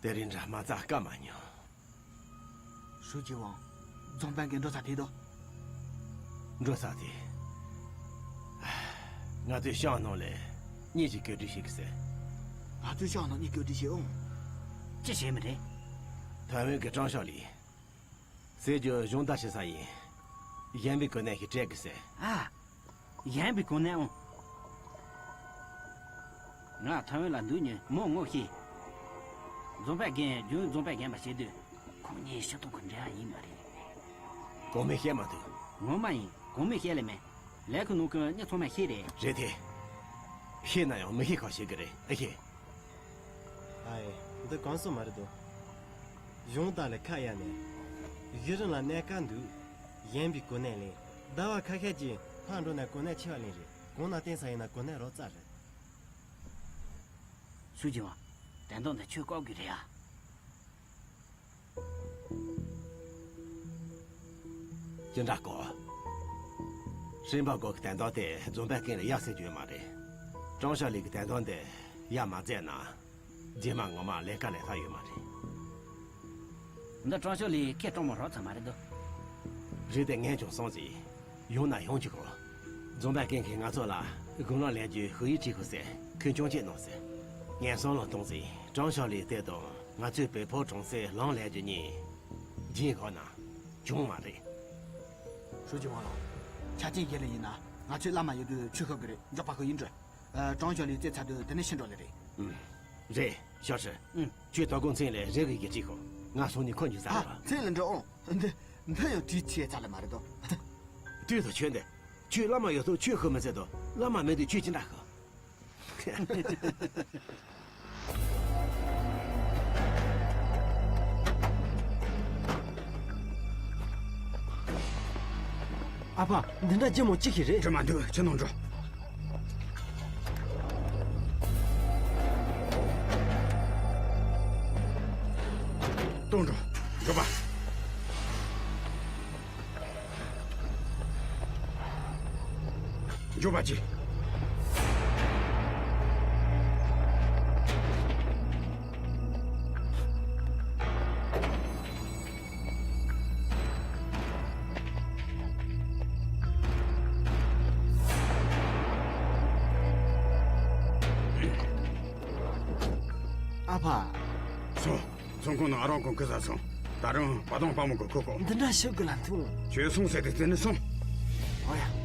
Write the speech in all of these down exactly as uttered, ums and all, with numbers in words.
དེ་རིང་འདྲ་མ་རྩ་དཀའ་མ་མྱོང་། ཧྲུའུ་ཅི་ཝང་། རྫོང་དཔོན་གྱིས་འགྲོ་ས་དེ་དོ། འགྲོ་ས་དེ། ང་ཚོའི་ཤང་ནང་ལས་གཉིས་ཀྱིས་གོ་སྒྲིག་བྱེད་ཀྱི་ཟེར། ང་ཚོའི་ཤང་ནང་གཉིས་གོ་སྒྲིག་བྱེད་འོང་། ཅི་བྱེད་མི་རེད། ཐའེ་ཝན་གྱི་ཀྲང་ཤོ་ལི། ཟེར་རྒྱུ་གཞུང་བརྡ་བྱེད་ས་ཡིན། གཞན་པའི་གོ་གནས་ཤིག་སྤྲད་དགོས་ཟེར། ཨ། གཞན་པའི་གོ་གནས་འོང་། ང་ཐའེ་ཝན་ལ་འདུག་ཉིན་མོ་ངོ་ཤེས། རྫོང་དཔོན་རྒན་རྒྱུན་རྫོང་དཔོན་རྒན་པ་བྱེད་དུས་ཁོང་གཉིས་ཕྱི་ཐོག་གི་འབྲེལ་བ་ཡིན་མ་རེད། གོང་མས་བཤད་མ་ཐུབ། ངོ་མ་ཡིན། གོང་མས་བཤད་ལེ་མེད། ལས་ཁུངས་ནང་གི་མི་ཚང་མས་ཤེས་རེད། རེད་དེ། ཤེས་ན་ཡང་མི་ཤེས་ཁ་བཤད་གི་རེད། ཨེ་ཤེས། ཨ་ཡེ། འདི་གང་སོང་མ་རེད་དོ། གཞུང་དག་ལ་ཁ་གཡར་ནས། གཞི་རིམ་ལ་གནད་འགག་འདུག་གཞན་པའི་གོ་གནས་ལེན། ཟླ་བ་ཁ་ཤས་ཀྱིས་ཕར་འགྲོ་ནས་གོ་གནས་ཆེ་བ་ལེན་རེད། གང་ན་བརྟེན་ས་ཡིན་ན་གོ་གནས་རོགས་རྩ་རེད། སུ་གྱིས་བ། དོན་དག་འདི་ཁྱོད་བཀག་དགོས་རེད་ཨ། ཅི་འདྲ་གོ། སྲིན་པོ་གོ་གི་དོན་དག་དེ་རྫོང་དཔོན་ཀུན་ལ་ཡག་སེ་བརྗོད་མ་རེད། ཀྲང་ཤོ་ལི་གི་དོན་དག་འདི་ཡག་མ་མཛད་ན། རྗེས་མ་ངོ་མ་ལས་ཀ་ལས་ཐབས་ཡོད་མ་རེད། འདི་ཀྲང་ཤོ་ལི་ཁེ་གྲོང་མོ་རོགས་ཚ་མ་རེད་དོ། རེད་དེ་ངས་ཀྱང་སོང་ཟིག་ཡོང་ན་ཡོང་གི་གོ། རྫོང་དཔོན་ཀུན་གྱིས་ང་ཚོ་ལ་དགུང་ལོ་ལེན་རྒྱུའི་ཧུ་ཡི་བྲིས་ཁུ་ཟེར་ཁོས་ཅུང་ཅེ་གནང་ཟེར། ངས་བསམ་བློ་གཏོང་ཟིག་ཀྲང་ཤོ་ལི་དེ་དང་ང་ཚོའི་བོད་ཕོ་གྲོང་གསེབ་ལམ་ལེན་རྒྱུ་གཉིས། རྗེས་འགོ་ན། བྱུང་མ་རེད། ཧྲུའུ་ཅི་ཝང་ལགས། ཆ་རྐྱེན་ཡོད་ལེ་ཡིན་ན་ང་ཚོའི་བླ་མ་ཡོད་དུས་ཆོས་ཤོག་གི་རེད། མགྱོགས་པ་ཤོག་ཡིན་འགྲོ། ཨ། ཀྲང་ཤོ་ལི་རྩེ་ཚ་དུས་དེ་ནས་ཕྱིན་འགྲོ་ལེ་རེད། ཨུམ། རེད། ཞའོ་ཧྲི། ཨུམ། ཁྱོད་དོ་དགོང་མཚན་ལས་རེ་གི་ཡི་ཅི་ཁོ། ང་སོང་ནི་ཁོ་ཉིད་ཟ་ཨ། ལ། མཚན་ལ་འགྲོ་འོང་། འདི། འདི་ཡང་བྲིས་ཆེ་ཚ་ལ་མ་རེད་དོ། ལྟོས་དང་ཁྱོད་འདི། ཁྱོད་བླ་མ་ཡོད་དུས་ཆོས་ཤོག་མི་ཟེར་དོ། བླ་མ་མེད་དུས་ཁྱོད་ཅི་འདྲ་ཤོག་ཨ་ཕ། འདི་འདྲ་ལྕི་མོ་གཅིག་ཞིག་རེད། འགྲོ་མ་འདུག་ཁྱོད་ནང་འགྲོ། གཏོང་འགྲོ། འགྲོ་པ། མགྱོགས་པ་གྱིས། ཨ་ཕ། སོང་། ཚོང་ཁང་ནང་ཨ་རོགས་ཀོང་ཁུ་ཟ་སོང་། ད་རུང་བ་དང་དཔའ་མོ་གི་ཁུ་ཁོ། འདི་འདྲ་ཞིག་གི་ལ་འཐུང་། ཁྱོད་སོང་ཟེར་ཏེ་བརྩིས་ནས་སོང་། ཨོ་ཡ། ཡ།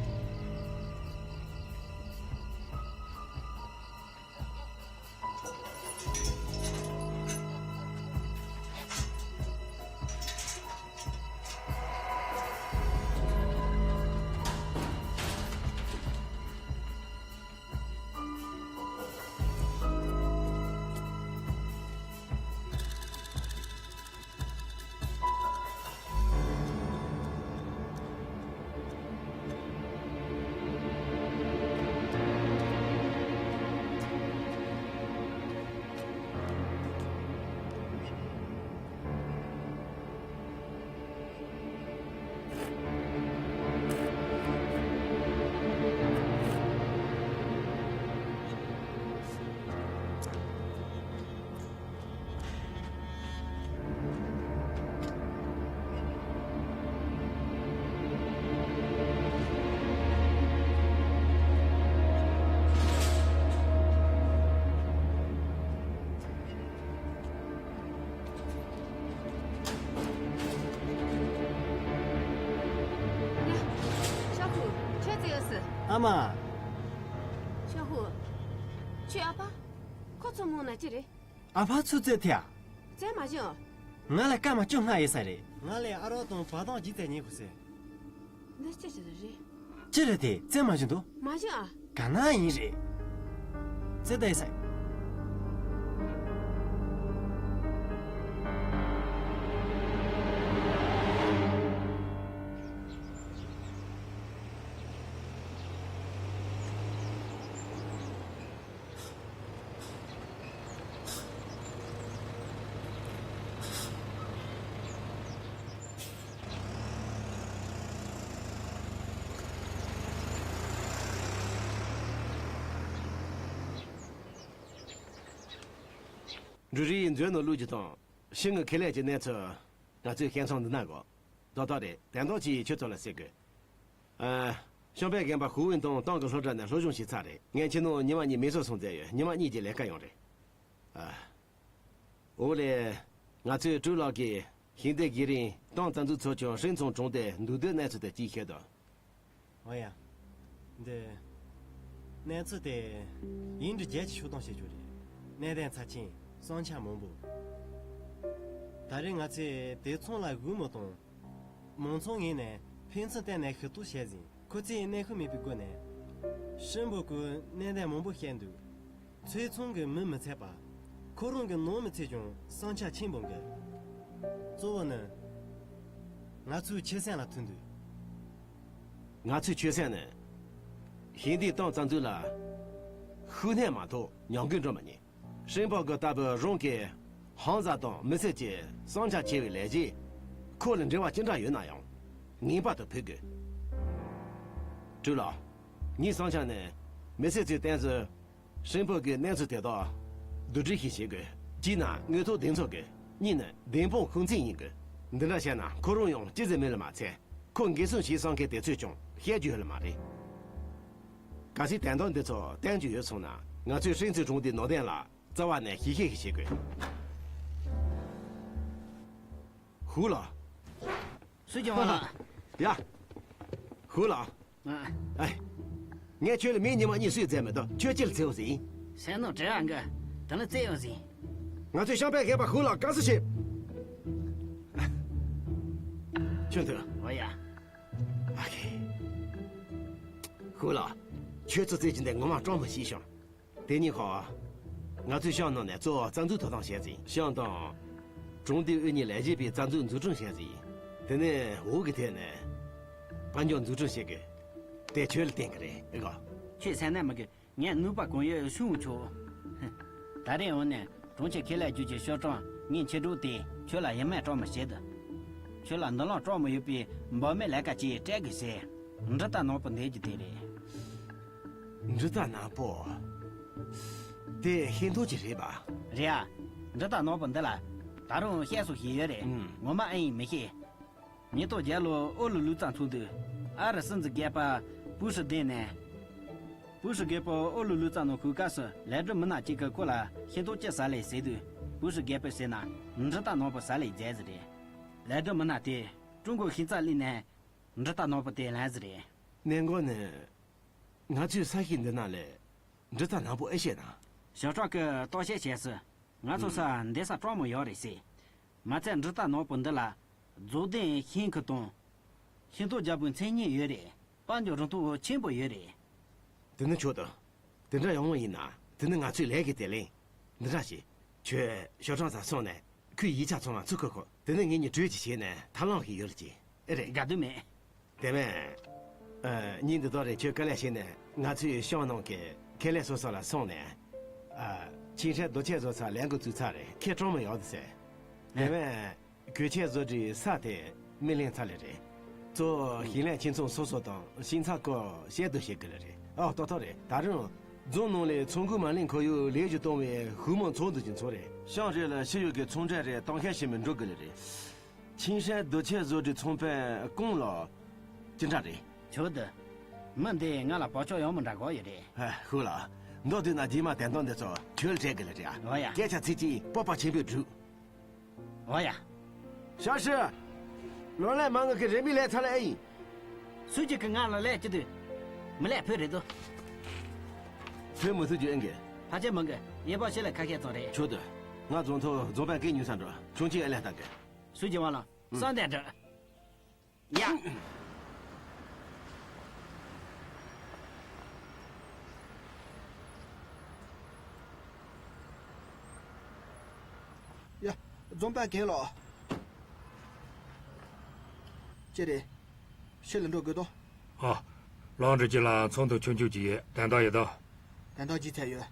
ཤོག་ཁུ། ཁྱོད་ཚོ་ཡོད་སི། ཨ་མ། ཤོག་ཁུ། ཁྱོད་ཨ་ཕ། ཁོ་ཚོ་མོ་ན་ཅི་རེད། ཨ་ཕ་ཚོ་བཙལ་ཐལ། བཙལ་མ་བྱུང་། ང་ལ་སྐར་མ་བཅོ་ལྔ་ཡོད་ས་རེད། ང་ལས་ཨ་རོགས་དང་བ་དང་གཅིག་བཙལ་ཉན་དགོས་ཟེར། འདི་ཅི་ཞིག་རེད། ཅི་རེད་དེ་བཙལ་མ་བྱུང་འདུག་མ་བྱུང་ཨ། ག་ན་ཡིན་རེད། བཙལ་ད་ཡོད་ས། འབྲུ་རིགས་མཛོད་ནང་བླུགས་རྒྱུ་དང་ཤིང་གི་ཁེ་ལས་ཀྱི་གནས་ཚུལ་ང་ཚོའི་ཤིང་ཚང་འདི་ན་གོ། ཏག་ཏག་རེད། དོན་དག་ཅིག་ཁྱོད་ཚོ་ལ་ཟེར་དགོས། ཨ། ཤང་པའི་རྒན་པ་ཧུའུ་ཝུན་དང་ཏང་གི་སློབ་གྲྭ་ནས་སློབ་སྦྱོང་བྱས་ཚར་རེད། ངས་ཁྱེད་རྣམས་ཉི་མ་གཉིས་མེ་སོར་སོང་བཙལ་ཡོད། ཉི་མ་གཉིས་ཀྱི་ལས་ཀ་ཡང་རེད། ཨ། འོ་ལེ། ང་ཚོའི་སྤྲུལ་ལགས་ཀྱིས་ཤིང་སྡེ་གི་རིང་ཏང་རྩ་འཛུགས་ཚོགས་ཆུང་ཧྲིན་ཚང་གྲོང་སྡེའི་འདུག་སྡོད་གནས་ཚུལ་དེ་ཅིག་ཤེས་དོ། འོ་ཡ། འདི། གནས་ཚུལ་དེ། ཡིན་འདྲི་རྒྱལ་གྱི་ཤུགས་གཏོང་བྱེད་རྒྱུ་རེད། གནས་བརྟན་ཚབས་ཆེན་བསང་ཆ་མང་པོ། ད་རེས་ང་ཚོས་དེ་ཚང་ལ་དགོས་མོ་དང་། མང་ཚོགས་ངོས་ནས་ཕན་ཚུན་བརྟེན་ནས་ཤུགས་རྟོགས་བྱས་ཟིན། ཁོ་ཚོས་གནོན་ཤུགས་མེད་པའི་སྒོ་ནས། ཧྲིན་པོ་ཀུའི་གནས་བརྟན་མང་པོ་བཤད་འདུག་ཚོད་ཚང་གི་མི་མི་ཚད་པ། ཁོ་རང་གི་ནང་མི་ཚོས་ཀྱང་བསང་ཆ་ཆེན་པོ་འགུལ། གཙོ་བོ་ནི། ང་ཚོའི་ཆོད་སེམས་ལ་ཐུག་འདུག་ང་ཚོའི་ཆོད་སེམས་ནི། ཤིང་སྡེའི་ཏང་རྩ་འཛུགས་ལ། ཤུགས་སྣོན་མ་གཏོགས་ཉམས་རྒུད་འགྲོ་མ་ཉན། ཧྲིན་པོ་ཀུའི་ལྟ་བུ་རང་གི་ཧང་ཟ་དང་མི་སེར་གྱི་བསང་ཆ་ཆེ་བའི་ལས་བྱེད། ཁོ་ལ་འབྲེལ་བ་ཅི་འདྲ་ཡོད་ན་ཡང་། ངེས་པར་དུ་ཕུད་དགོས། སྤྲུལ་ལགས། ངའི་བསང་ཆ་ནི། མི་སེར་ཚོའི་སྟེང་དུ། ཧྲིན་པོ་ཀུའི་གནས་ཚུལ་དེ་དག་བསྡུ་སྒྲིག་ཞིག་བྱེད་དགོས། གཅིག་ན་དངོས་ཐོག་གདེང་འཚོལ་དགོས། གཉིས་ནི་བདེན་དཔང་ཤུགས་འཛིན་ཡིན་དགོས། འདི་འདྲ་བྱས་ན་ཁོ་རང་ཡང་ཅི་ཟེར་མིན་ལ་མ་ཚད། ཁོ་འགན་སྲུང་བྱེད་བསམ་མཁན་དེ་ཚོས་ཀྱང་བཤད་རྒྱུ་ཡོད་ལ་མ་རེད། གལ་སྲིད་དོན་དག་འདི་ཚོ་བསྟན་རྒྱུ་ཡོད་སོང་ན། ང་ཚོས་ཧྲིན་ཚང་གྲོང་སྡེའི་ནང་བསྟན་ལ་རྩ་བ་ནས་ཞིབ་བཤེར་ཞིག་བྱེད་དགོས། ཧུའུ་ལགས། སུ་ཀྱང་བ་ལ། ཡ། ཧུའུ་ལགས། ཨ། ཨེ། ངས་ཁྱོད་ལ་མི་ཉི་མ་གཉིས་སུས་བཙལ་མི་འདུག་ཁྱོད་ཅི་ལ་བཙལ་བ་ཟིན། སེམས་ནང་དྲི་བ་འགའ་དེ་ལ་བཙལ་ཡོང་ཟིན། ང་ཚོའི་ཤང་པའི་མཁས་པ་ཧུའུ་ལགས་དགའ་བསུ་ཆེ། ཁྱོད་འདུག་འོ་ཡ། ཨ་ཁེ། ཧུའུ་ལགས། ཁྱོད་ཚོ་བཙལ་གྱི་འདི་ངོ་མ་སྤྲང་མོ་ཞིག་བྱུང་། དེ་ཉིན་ཁོ། ང་ཚོའི་ཤང་ནང་ནས་གཙོ་བོ་རྩ་འཛུགས་ཐོབ་ཐང་བྱས་ཟིན། ཤང་དང་། གྲོང་སྡེའི་དབུ་བརྙེས་ལས་བྱེད་པའི་རྩ་འཛུགས་འཛུགས་སྐྲུན་བྱས་ཟིན། དེ་ནས་འོག་གི་ཐད་ནས། དཔལ་འབྱོར་འཛུགས་སྐྲུན་བྱེད་དགོས། དེ་ཁྱོད་ལ་བརྟེན་གི་རེད་ཨེ་གོ། ཁྱོད་སེམས་ནད་མི་དགོས། ངས་ནུས་པ་གང་ཡོད་སྲུང་ཆོག་ད་རེས་འོང་ནས་གྲོང་ཁྱེར་ཁེ་ལས་ཅུས་ཀྱི་ཤོག་གྲངས་ངའི་མཆེད་གྲོགས་དེ་ཁྱོད་ལ་ཡིན་མེད་སྤྲོད་མི་བྱེད་དོ། ཁྱོད་ལ་འདུན་ལམ་སྤྲོད་མི་ཡོད་པའི་འབངས་མི་ལས་ཀ་ཅིག་སྤྲད་དགོས་ཟེར། འབྲི་རྟ་ནག་པོ་འདེད་རྒྱུ་དེ་རེད། འབྲི་རྟ་ནག་པོ། དེ་ཤིང་ཏོག་ཅིག་རེད་པ། རེད་ཨ། འབྲི་རྟ་ནག་པོ་འདི་ལ་ད་རུང་བཤད་སྲོལ་ཞིག་ཡོད་རེད། ཨང་། ངོ་མ་ཨེ་ཡིན་མི་ཤེས། ཉིས་སྟོང་བརྒྱད་ལོར་ཨོ་ལུ་ལུ་རྩ་འཚོགས་དུས། ཨ་རི་སྲིད་འཛིན་སྒེར་པ་པུ་ཧྲི་བདེ་ནས། པུ་ཧྲི་སྒེར་པོ་ཨོ་ལུ་ལུ་རྩ་ནང་ཁུག་སྐབས་སུ་ལས་སྒྲུབ་མི་སྣ་གཅིག་གིས་ཁོ་ལ་ཤིང་ཏོག་ཅི་ཟ་ལེ་ཟེར་དུས། པུ་ཧྲི་སྒེར་པོས་ཟེར་ན་འབྲི་རྟ་ནག་པོ་ཟ་ལེ་མཛད་ཟེར་རེད། ལས་སྒྲུབ་མི་སྣ་དེས་ཀྲུང་གོའི་ཤིང་ཚ་གླིང་ནས་འབྲི་རྟ་ནག་པོ་དེ་ལེན་ཟེར་རེད། གནད་འགག་ནི། ང་ཚོའི་ས་གཞི་འདི་ན་ལས་འབྲི་རྟ་ནག་པོ་ཨེ་བཤད་ན། ཞིང་ཁྲག་གི་བརྟག་དཔྱད་བྱས་སུ། ང་ཚོ་ས་འདི་ས་གྲང་མོ་ཡོད་རེད་ཟེར། མ་ཚད་འབྲི་རྟ་ནག་པོ་འདི་ལ་རྫོགས་ལྡན་ཤིང་ཁུ་དང་། ཤིང་ཏོག་རྒྱག་པའི་མཚན་སྙན་ཡོད་རེད། དཔལ་འབྱོར་རིན་ཐང་ཆེན་པོ་ཡོད་རེད། དེ་ནི་ཆོག་ཏུ། དེ་འདྲ་ཡོང་བ་ཡིན་ན་དེ་ནི་ང་ཚོའི་ལས་ཀྱི་དེ་ལེན། འདི་འདྲ་ཞིག་ཁྱོད་ཞོ་གྲང་ས་སོང་ནས་ཁོའི་ཡིག་ཆ་ཚང་མ་ཚུར་ཁུར་ཁོ། དེ་ནི་ངེད་གཉིས་གྲོས་ཀྱི་བྱས་ནས་ཐབས་ལམ་ཞིག་ཡོད་ལ་ཅི། ཨེ་རེད། དགའ་སྡུག་མེད། དེ་མིན། ཨ། ཉིན་འདི་དག་རིང་ཁྱོད་དཀའ་ལས་བྱས་ནས་ང་ཚོའི་ཤང་ནང་གི་ཁེ་ལས་སོ་སོ་ལ་སོང་ནས། ཨ། ཆིན་ཧྲན་རྡོ་ཆས་བཟོ་ས་ལས་འགོ་བཙུགས་ཚར་རེད། ཁེ་གྲང་མོ་ཡོད་དུ་ཟེར། དེ་མིན། གོས་ཆས་བཟོ་སྒྲིག་ས་དེ་མི་ལེན་ཚར་ལེ་རེད། གཙོ་བོ་ཞིང་ལས་ཁྱིམ་ཚང་སོ་སོ་དང་ཤིང་ཚ་སྐོར་བཤད་དུ་བྱེད་དགོས་ལེ་རེད། ཨོ་ཏོག་ཏོག་རེད། ད་རུང་རྫོང་ནང་ལས་ཚོང་འགུགས་མ་ལེན་ཁོར་ཡུག་ལེགས་སུ་གཏོང་བའི་ཤུགས་མང་ཚོགས་འདུ་ཅིག་ཚོགས་རེད། ཤང་རེ་ལ་ཕྱི་ཡུལ་གྱི་ཚོང་འབྲེལ་རེ་གཏོང་མཁན་ཞིག་མི་འགྲོ་དགོས་ལེ་རེད། ཆིན་ཧྲན་རྡོ་ཆས་བཟོ་སྒྲིག་ཚོང་དཔོན་ཀུང་ལོ། ཅི་འདྲ་རེད། ཆོག་ཏུ། མི་འདི་ང་ལ་བག་ཆགས་ཡོང་མི་འདྲ་གོ་ཡོད་རེད། ཧ། ཧུ་ལགས། མདོ་དུས་ན་རྗེས་མ་དན་རྟགས་འདི་ཚོ་ཁྱོད་ལ་སྤྲད་དགོས་ལེ་རེད། འོ་ཡ། སྐད་ཆ་ཚིག་གཅིག་སྤོབས་པ་ཆེན་པོས་སྒྲུབ། འོ་ཡ། ཞའོ་ཧྲི། ལོ་ལེགས་མ་ངུ་གི་རེ་མི་ལས་ཚ་ལ་ཨེ་ཡིན། སུ་གཅིག་གིས་ང་ལ་ལས་ཅི་དུས། མི་ལས་ཕོད་རེད་དོ། ཕོད་མི་ཐུབ་རྒྱུ་ཨེ་འགི། ཕ་ཆེ་མི་འགི། ཡེ་པ་ཤི་ལ་ཁ་ཤས་ཙང་རེད། ཆོག་ཏུ། ང་རྫོང་ཐོག་རྫོང་དཔོན་སྐད་ཉུང་ས་འགྲོ། ཆུང་ཆུང་ཨེ་ལས་ལྟ་གི། སུ་གཅིག་བ་ལ། སང་དེ་འདྲ། ཡ། ཡ། རྫོང་དཔོན་རྒན་ལགས། ཅི་རེད། ཕྱི་ལ་འགྲོ་དགོས་དོ། ཨ། ལགས་འགྲོ་གི་ལ་ཚོགས་འདུ་ཆུང་ཆུང་ཅིག་ཡོད། དོན་དག་ཡོད་དོ། དོན་དག་ཅིག་ཐད་ཡོད།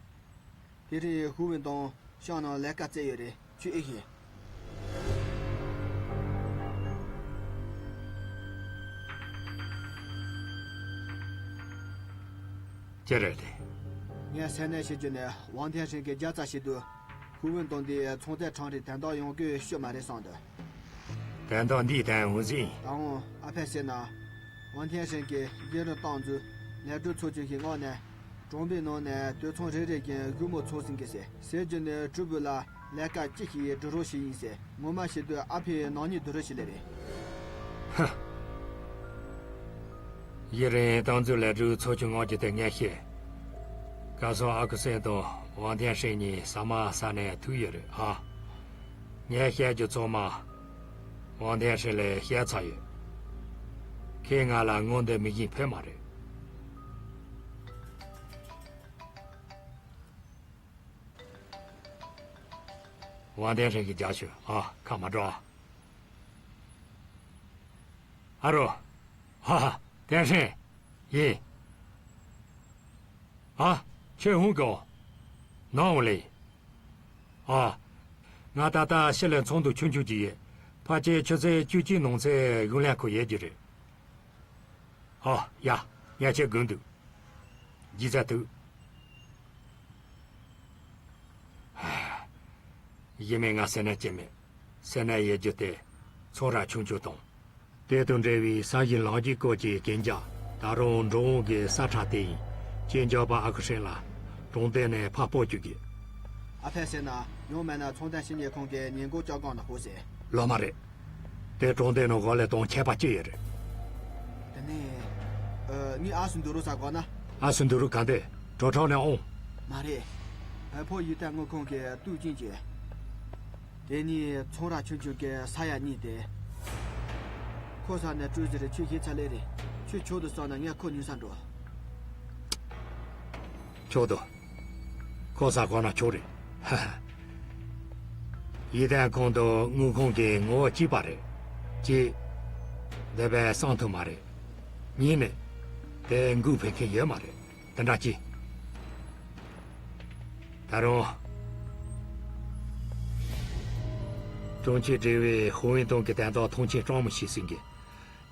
དེ་རིང་ཧུའུ་ཝུན་དང་ཤང་ནང་ལས་ཀ་བཙལ་ཡོད་རེད། ཁྱོད་ཨེ་ཤེས། ཅི་རེད་དེ། ངས་སེམས་ནད་ཤེས་རྒྱུ་ནས་ཝང་ཐན་ཧྲིན་གྱི་རྒྱ་རྩ་ཤེས་འདུག་ཧུའུ་ཝུན་ཏུང་འདི་ཚོང་རྟེན་ཁྲང་རེད། དན་ཏོག་ཡོང་གི་ཤོད་མ་རེད་བསམ་འདུག་དན་ཏོག་འདིའི་དན་འོང་ཟིན། ད་འོང་ཨ་ཕས་བཤད་ན། ཝང་ཐན་ཧྲེང་གིས་རྒྱལ་རིམ་ཏང་ཙུའུ་ལས་སྒྲུབ་ཚོགས་ཆུང་གི་ངོས་ནས། གྲོང་པའི་ནང་ནས་དུད་ཚང་རེ་རེ་བཞིན་སྒོར་མོ་ཚུར་ཟིན་གི་ཟེར། ཟེར་རྒྱུ་ནི་ཀྲུའུ་བུ་ལ་ལས་ཀ་ཅི་ཞིག་ཡིན་སྒྲུབ་རོགས་ཞིག་ཡིན་ཟེར། ངོ་མ་བཤད་དུས་ཨ་ཕའི་ནག་ཉེས་སྡུག་རུས་ཞིག་ལས་རེད། ཧ། ཡུན་རིང་ཏང་ཙུའུ་ལས་སྒྲུབ་ཚོགས་ཆུང་ངོས་ཀྱི་དེ་ངས་ཤེས། སྐལ་བཟང་ཨ་ཁུ་སེང་དང་ཝང་ཐན་ཧྲེང་གཉིས་ཟ་མ་ཟ་ནས་ཐུག་ཡོད་རེད་ཨ། ངས་བཤད་རྒྱུ་ཚང་མ་ཝང་ཐན་ཧྲེང་ལ་བཤད་ཚར་ཡོད། ཁོས་ང་ལ་དངུལ་འདི་མི་བཞིན་ཕུལ་མ་རེད། ཝང་ཐན་ཧྲེང་གིས་རྒྱག་ཤོག་ཨ། ཁ་མ་གྲག་ཨ་རོ། ཧ་ཧ། ཐན་ཧྲེང་། ཡིན། ཨ། ཁྱོད་འོང་གོ། ནང་འོང་ལེ། ཨ། ང་ད་ལྟ་ཕྱི་ལ་ཚོགས་འདུ་ཆུང་ཆུང་ཅིག་ཡོད། ཕལ་ཆེར་ཆུ་ཚོད་བཅུ་གཅིག་ནང་ཚུད་གཞུང་ལམ་ཁ་ཡོད་རྒྱུ་རེད། ཨ། ཡ། ངས་ཁྱེད་སྒུག་འདུག་རྗེས་ཚ་ཐུག་གཞི་མེད་ང་སེར་སྣ་སྐྱེ་མེད། སེར་སྣ་ཡོད་རྒྱུ་དེ་ཚོང་ར་ཆུང་ཆུང་དང་། དེ་དང་འབྲེལ་བའི་ས་གཞི་ལམ་གྱི་སྐོར་གྱི་གན་རྒྱ་ད་རུང་འགྲོ་འོང་གི་ས་ཁྲ་དེ་ཡིན། ཁྱེད་འཇོག་པ་ཨ་ཁུ་ཧྲེང་ལ་གྲོང་སྡེ་ནས་ཕར་སྤོ་བཅུག་གི་ཨ་ཕས་ཟེར་ན་ཡང་མིན་ན་ཚོང་དོན་ཞིབ་གཉེར་ཁང་གི་ཉེན་འགོག་བཅོ་ཁང་ནང་ཤོག་ཟེར། ལོ་མ་རེད། དེ་གྲོང་སྡེ་ནང་གོ་ལའི་དོང་ཁྱད་པར་ཅི་ཡོད་རེད། དེ་ནས། ཨ། ངས་ཨ་སུ་འདུག་རོགས་ས་གོ་ན། ཨ་སུ་འདུག་རོགས་ག་འདི་གྲོ་ཁྲག་ནས་འོང་། མ་རེད། བལ་པོ་ཡུལ་དང་དངུལ་ཁང་གི་ཏུའུ་ཅིན་ཅེ། དེ་ནས་ཚོང་ར་ཆུང་ཆུང་གི་ས་ཡ་གཉིས་དེ། ཁོ་ས་ནས་ཀྲུའུ་ཟེར་ཁྱོད་ཤེས་ཚ་ལེ་རེད། ཁྱོད་ཆོག་ཏུ་སོང་ན་ངས་ཁོ་ཉུང་ས་འགྲོ། ཆོག་ཏུ། ཁོ་ས་གོ་ན་ཆོག་རེད། ཧ་ཧ། ཡིད་བརྟན་ཁོང་དུ་དངུལ་ཁང་གི་ངོ་བོ་གཅིག་པ་རེད། གཅིག་འདི་བས་གསང་ཐུབ་མ་རེད། གཉིས་ནི། དེ་འགུག་ཕེབས་མཁན་ཡོད་མ་རེད། དེ་འདྲ་ཅི། ད་རུང་། གྲོང་ཁྱེར་སྒྲིག་པའི་ཧུའུ་ཝེན་ཏུང་གི་དན་ཐོག་མཐོང་མཆན་གྲངས་མང་ཞིག་ཟིན་གི་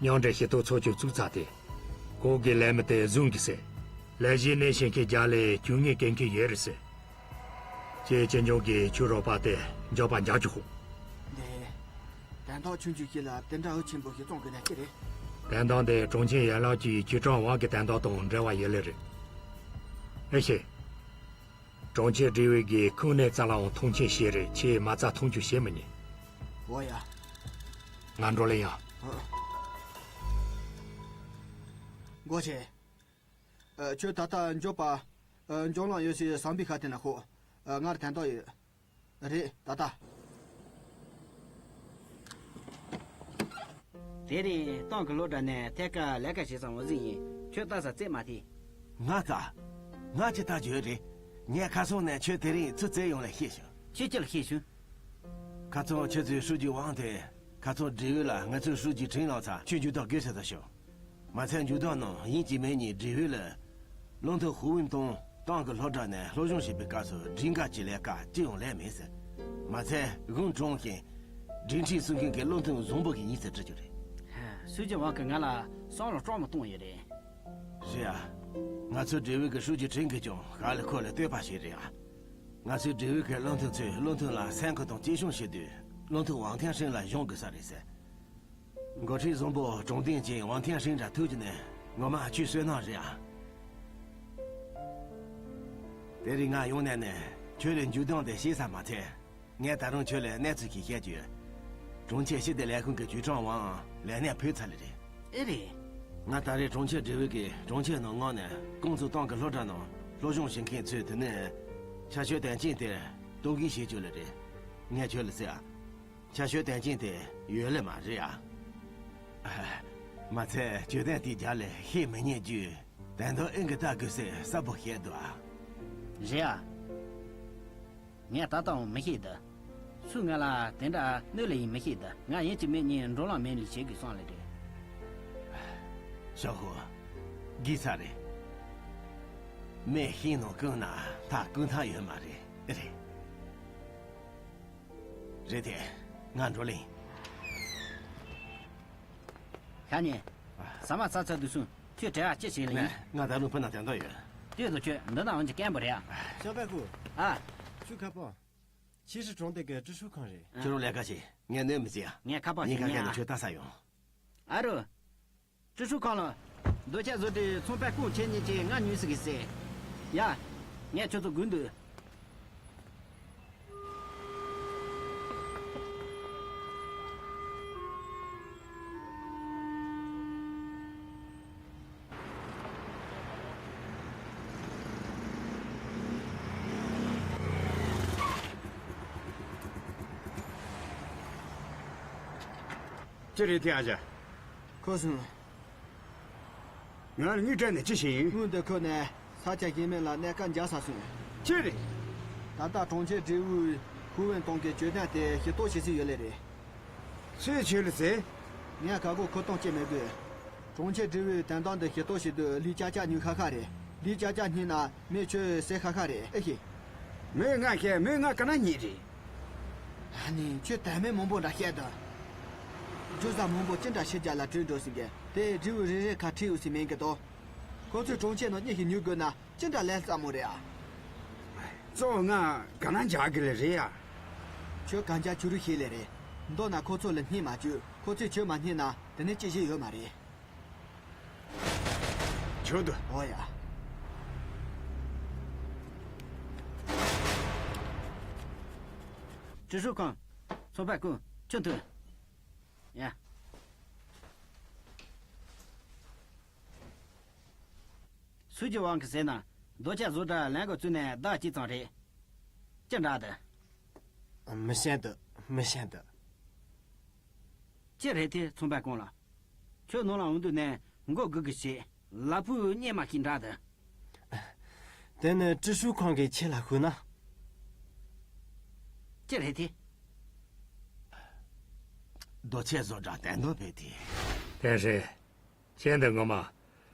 མཉམ་འབྲེལ་ཞིབ་ཐོ་ཚོགས་ཆུང་བཙུགས་ཚར་ཏེ། གོང་གི་ལས་མི་དེ་བཟུང་གི་ཟེར། ལས་གཞི་སྣེ་ཤན་གྱི་རྒྱ་ལས་གྱོང་ངན་གང་གི་ཡོད་རེད་ཟེར། ཁྱེད་ཅི་འབྱུང་གིས་ཁྱོད་རོགས་པ་དེ་འཇོག་པ་འཇག་ཆོག་གོ། འདི། དན་ཐོག་ཆུང་ཆུང་ཞིག་ལ་དེ་འདྲ་འུ་ཆེན་པོ་ཞིག་བཙོང་དགོས་ན་ཅི་རེད། དན་ཐོག་འདི་གྲོང་ཁྱེར་ཡན་ལག་གི་ཆུ་གྲང་བ་གི་དན་ཐོག་དང་འབྲེལ་བ་ཡོད་ལེ་རེད། ཨེ་ཤེ། གྲོང་ཁྱེར་སྒྲིག་པའི་གི་ཁུངས་སྣེ་རྩ་ལའང་མཐོང་མཆན་བྱས་རེད། ཁྱེད་མ་རྩ་མཐོང་ཆུང་བྱེད་མི་ཉན། འོ་ཡ། ང་འགྲོ་ལེ་ཡ། ཨ། སྒོ་ཕྱེ། ཨ། ཁྱོད་ད་ལྟ་འཇོག་པ། ཨ། འཇོག་ལམ་ཡོད་སའི་ཟམ་པའི་ཁ་ཐེ་ན་ཤོག་ཨ། ང་ར་དན་ཐོག་ཡོད། རེད་ད་ལྟ། དེ་རིང་ཏང་གི་སློབ་གྲྭ་ནས་ཐད་ཀར་ལས་ཀ་བྱེད་སོང་བ་ཟིག་ཡིན། ཁྱོད་ལྟ་ས་རྩེད་མ་ཐེ། ང་ལྟ། ང་ཅི་ལྟ་རྒྱུ་རེད། ངས་ཁ་སང་ནས་ཁྱོད་དེ་རིང་ཚུར་བཙལ་ཡོང་ལ་ཤེས་བྱུང་། ཁྱོད་ཅི་ལ་ཤེས་བྱུང་། ཁ་སང་ཁྱོད་ཚོའི་ཧྲུའུ་ཅི་ཝང་དེ་ཁ་སང་སྒྲིག་པའི་ལ་ང་ཚོའི་ཧྲུའུ་ཅི་ཁྲིན་ལའོ་ཚ་ཁྱོད་འཇུ་ཐག་གིས་ཟེར་ད་བྱུང་། མ་ཚད་འཇུ་ཐག་ནང་ཡིན་གཅིག་མིན་གཉིས་སྒྲིག་པའི་ལ། བློ་མཐུན་ཧུའུ་ཝུན་ཏུང་ཏང་གི་སློབ་གྲྭ་ནས་སློབ་སྦྱོང་བྱེད་པའི་སྐབས་སུ་སྒྲིག་འགལ་གྱི་ལས་ཀ་ཅི་ཡང་ལས་མེད་ཟེར། མ་ཚད་དགུང་གྲོངས་ཤིང་། སྒྲིག་ཁྲིམས་སྲུང་མཁན་གྱི་བློ་མཐུན་བཟང་པོ་ཞིག་ཡིན་ཟེར་བྲིས་རྒྱུ་རེད། ཧྲུའུ་ཅི་ཝང་གིས་ང་ལ་བསམ་བློ་སྤྲང་མོ་གཏོང་ཡོད་རེད། རེད་ཨ། ང་ཚོའི་སྒྲིག་པའི་གི་ཧྲུའུ་ཅི་ཁྲིན་གྱིས་ཀྱང་ཧ་ལས་ཁོ་ལ་བསྟོད་པ་ཞིག་རེད་ཨ། ང་ཚོའི་སྒྲིག་པའི་གི་བློ་མཐུན་ཚོས་བློ་མཐུན་ལ་སེམས་ཁུར་དང་གཅེས་སྐྱོང་བྱེད་དུས་བློ་མཐུན་ཝང་ཐན་ཧྲིན་ལ་སྦྱོང་དགོས་ས་རེད་ཟེར། འགོ་ཁྲིད་བཟང་པོ་དྲང་བདེན་ཅན་ཝང་ཐན་ཧྲིན་འདྲ་ཐུག་རྒྱུ་ནི་ངོ་མ་ཁྱོད་བསོད་ནམས་རེད་ཨ། དེ་རིང་ང་ཡོང་ནས་ནི་ཁྱོད་ལ་འཇུ་ཐག་དེ་བཤད་ས་མ་ཚད། ངས་ད་རུང་ཁྱོད་ལ་གནས་ཚུལ་ཞིག་བཤད་རྒྱུ། གྲོང་ཁྱེར་སྤྱི་བདེ་ལས་ཁུངས་ཀྱི་ཅུས་ཀྲང་ཝང་ལས་གནས་ཕུད་ཚར་ལེ་རེད། ཨེ་རེད། ང་ད་རེས་གྲོང་ཁྱེར་སྒྲིག་པའི་གི་གྲོང་ཁྱེར་ནང་མངགས་ནས་ཀོང་ཙུའུ་ཏང་གི་སློབ་གྲྭ་ནང་སློབ་སྦྱོང་བྱེད་མཁན་ཚོས་དེ་ནས་ཆ་ཤས་དོན་རྐྱེན་དེ་གཏོང་གིན་བྱེད་རྒྱུ་ལེ་རེད། ངས་ཁྱོད་ལ་ཟེར་ཨ། ཆ་ཤས་དོན་རྐྱེན་དེ་ཡོད་ལེ་མ་རེད་ཨ། མ་ཚད་ཇོ་ལྡན་དེའི་རྒྱབ་ལ་ཤེས་མི་ཉན་རྒྱུ་དོན་དག་ཨེ་འགི་ལྟ་དགོས་ཟེར་གསལ་པོ་བཤད་འདུག་ཨ། རེད་ཨ། ངས་ད་ལྟའང་མི་ཤེས་ད། སུས་ང་ལ་དེ་འདྲ་གནོད་ལེ་ཡིན་མི་ཤེས་ད། ང་ཡིན་གཅིག་མིན་གཉིས་འགྲོ་ལམ་མེད་ལེ་བྱེད་དགོས་སོང་ལེ་རེད། ཞའོ་ཧུ། གི་ས་རེད། མེ་ཤིང་ནང་བསྐུངས་ན་ཐག་བསྐུང་ཐབས་ཡོད་མ་རེད། རེད། རེད་དེ། ང་འགྲོ་ལེ་ཡིན། ཤ་ཉེ། ཟ་མ་ཟ་ཚར་དུས་སུ་ཁྱོད་བྲེལ་བ་ཅི་བྱེད་ལེ་ཡིན། ང་ད་རུང་སྤུ་ན་དོན་དག་ཡོད། ལྟོས་དང་ཁྱོད་འདི་ན་འོན་ཀྱང་སྐམ་པོ་རེད་ཨ། ཞའོ་པའི་ཁུ། ཨ། ཤུ་ཁ་པོ། ཆི་ཧྲི་གྲོང་སྡེ་གི་ཀྲི་ཧྲུའུ་ཁང་རེད། ཁྱོད་རང་ལས་ཀ་བྱེད། ངས་གནོད་མི་བྱེད་ཨ། ངས་ཁ་པར་ཉིན་ཞིག་ག་ཉན་ཁ་ནས་ཨ། ཁྱོད་ལྟ་ས་ཡོང་། ཨ་རོ། ཀྲི་ཧྲུའུ་ཁང་ལགས། རྡོ་ཆས་བཟོ་གྲྭའི་ཚོང་པ་ཀུང་ཁྱེད་གཉིས་ཀྱིས་ང་ཉུལ་ཟིག་གི་ཟེར། ཡ། ངས་ཁྱོད་ཚོ་སྒུག་འདུག་ཅི་རེད་དེ་ཨ་ཅག་ཁོ་སོང་། ང་ལ་དངུལ་སྤྲད་ནས་ཅི་བྱེད་ཡིན། དངུལ་འདི་ཁུར་ནས་ས་ཆ་གཞན་མི་ལ་གནས་ཀ་འཇགས་ས་སོང་། ཅི་རེད། ད་ལྟ་གྲོང་ཁྱེར་སྒྲིག་ཨུའི་ཧུའུ་ཝེན་ཏོང་གི་གྱོད་དོན་དེ་ཞིབ་གཏོང་བྱེད་སྲིད་ཡོད་ལེ་རེད། སུས་ཁྱོད་ལ་ཟེར། ངས་ག་གོ་ཁུ་སྟོང་སྐྱེ་མི་དགོས། གྲོང་ཁྱེར་སྒྲིག་ཨུའི་དོན་དག་འདི་ཞིབ་གཏོང་བྱེད་དུས་ལི་ཅ་ཅ་ཉུལ་ཤ་ཤ་རེད། ལི་ཅ་ཅ་རྙེད་ན་མི་ཁྱོད་བསད་ཤ་ཤ་རེད་ཨེ་ཤེས། མོས་ང་བཤད་མོས་ང་ག་ན་ཉེས་རེད། ཨ་ནི་ཁྱོད་དལ་མོ་མང་པོ་འདྲ་བཤད་དང་། རྒྱུ་ཟ་མང་པོ་ཅི་འདྲ་ཕྱི་རྒྱལ་ལ་བྲོས་འགྲོ་ཟིན་གི་དེ་སྒྲིག་ཨུ་རེ་རེ་ཁ་ཁྲིད་འུ་སི་མིན་གི་དོ། ཁོ་ཚོས་གྲོང་ཁྱེར་ནང་གཉིད་ཤིག་ཉུལ་དགོས་ན་ཅི་འདྲ་ལས་སླ་མོ་རེད་ཨ། གཙོ་བོ་ང་ག་ན་འཇག་གི་ལེ་རེད་ཨ། ཁྱོད་གན་རྒྱ་ཁྱུ་རུ་ཤེས་ལེ་རེད། མདོར་ན་ཁོ་ཚོ་ལ་སྙད་མ་བཅོས། ཁོ་ཚོས་ཁྱོད་མ་སྙད་ན་དེ་ནས་ཅི་བྱེད་ཡོད་མ་རེད། ཁྱོད་དུ། ཨོ་ཡ། ཀྲི་ཧྲུའུ་ཁང་། ཚོང་པ་ཀུང་། ཁྱོད་ཐུག་ཡ། སུ་གྱི་དབང་གིས་ཟེར་ན། རྡོ་ཆས་བཟོ་གྲྭ་ལམ་གྱི་བཙུགས་ནས་ཟླ་གཅིག་ཙམ་རེད། ཅི་འདྲ་འདུག་མི་ཤེས་འདུག་མི་ཤེས་འདུག་ཅི་རེད་དེ་ཚོང་པ་ཀུང་ལགས། ཁྱོད་ནང་ལ་འོང་དུས་ནས་མགོ་སྒུར་སྒུར་བྱེད། ལ་ཕུག་སྙད་མ་ཤིག་འདྲ་འདུག་དེ་ནི་ཀྲི་ཧྲུའུ་ཁང་གིས་ཁྱེད་ལ་ཞུས་ན། ཅི་རེད་དེ། རྡོ་ཆས་བཟོ་གྲྭ་བཏོན་དོན་ཕེ་དེ། དེ་རེད། ཁྱེད་འདི་ངོ་མ།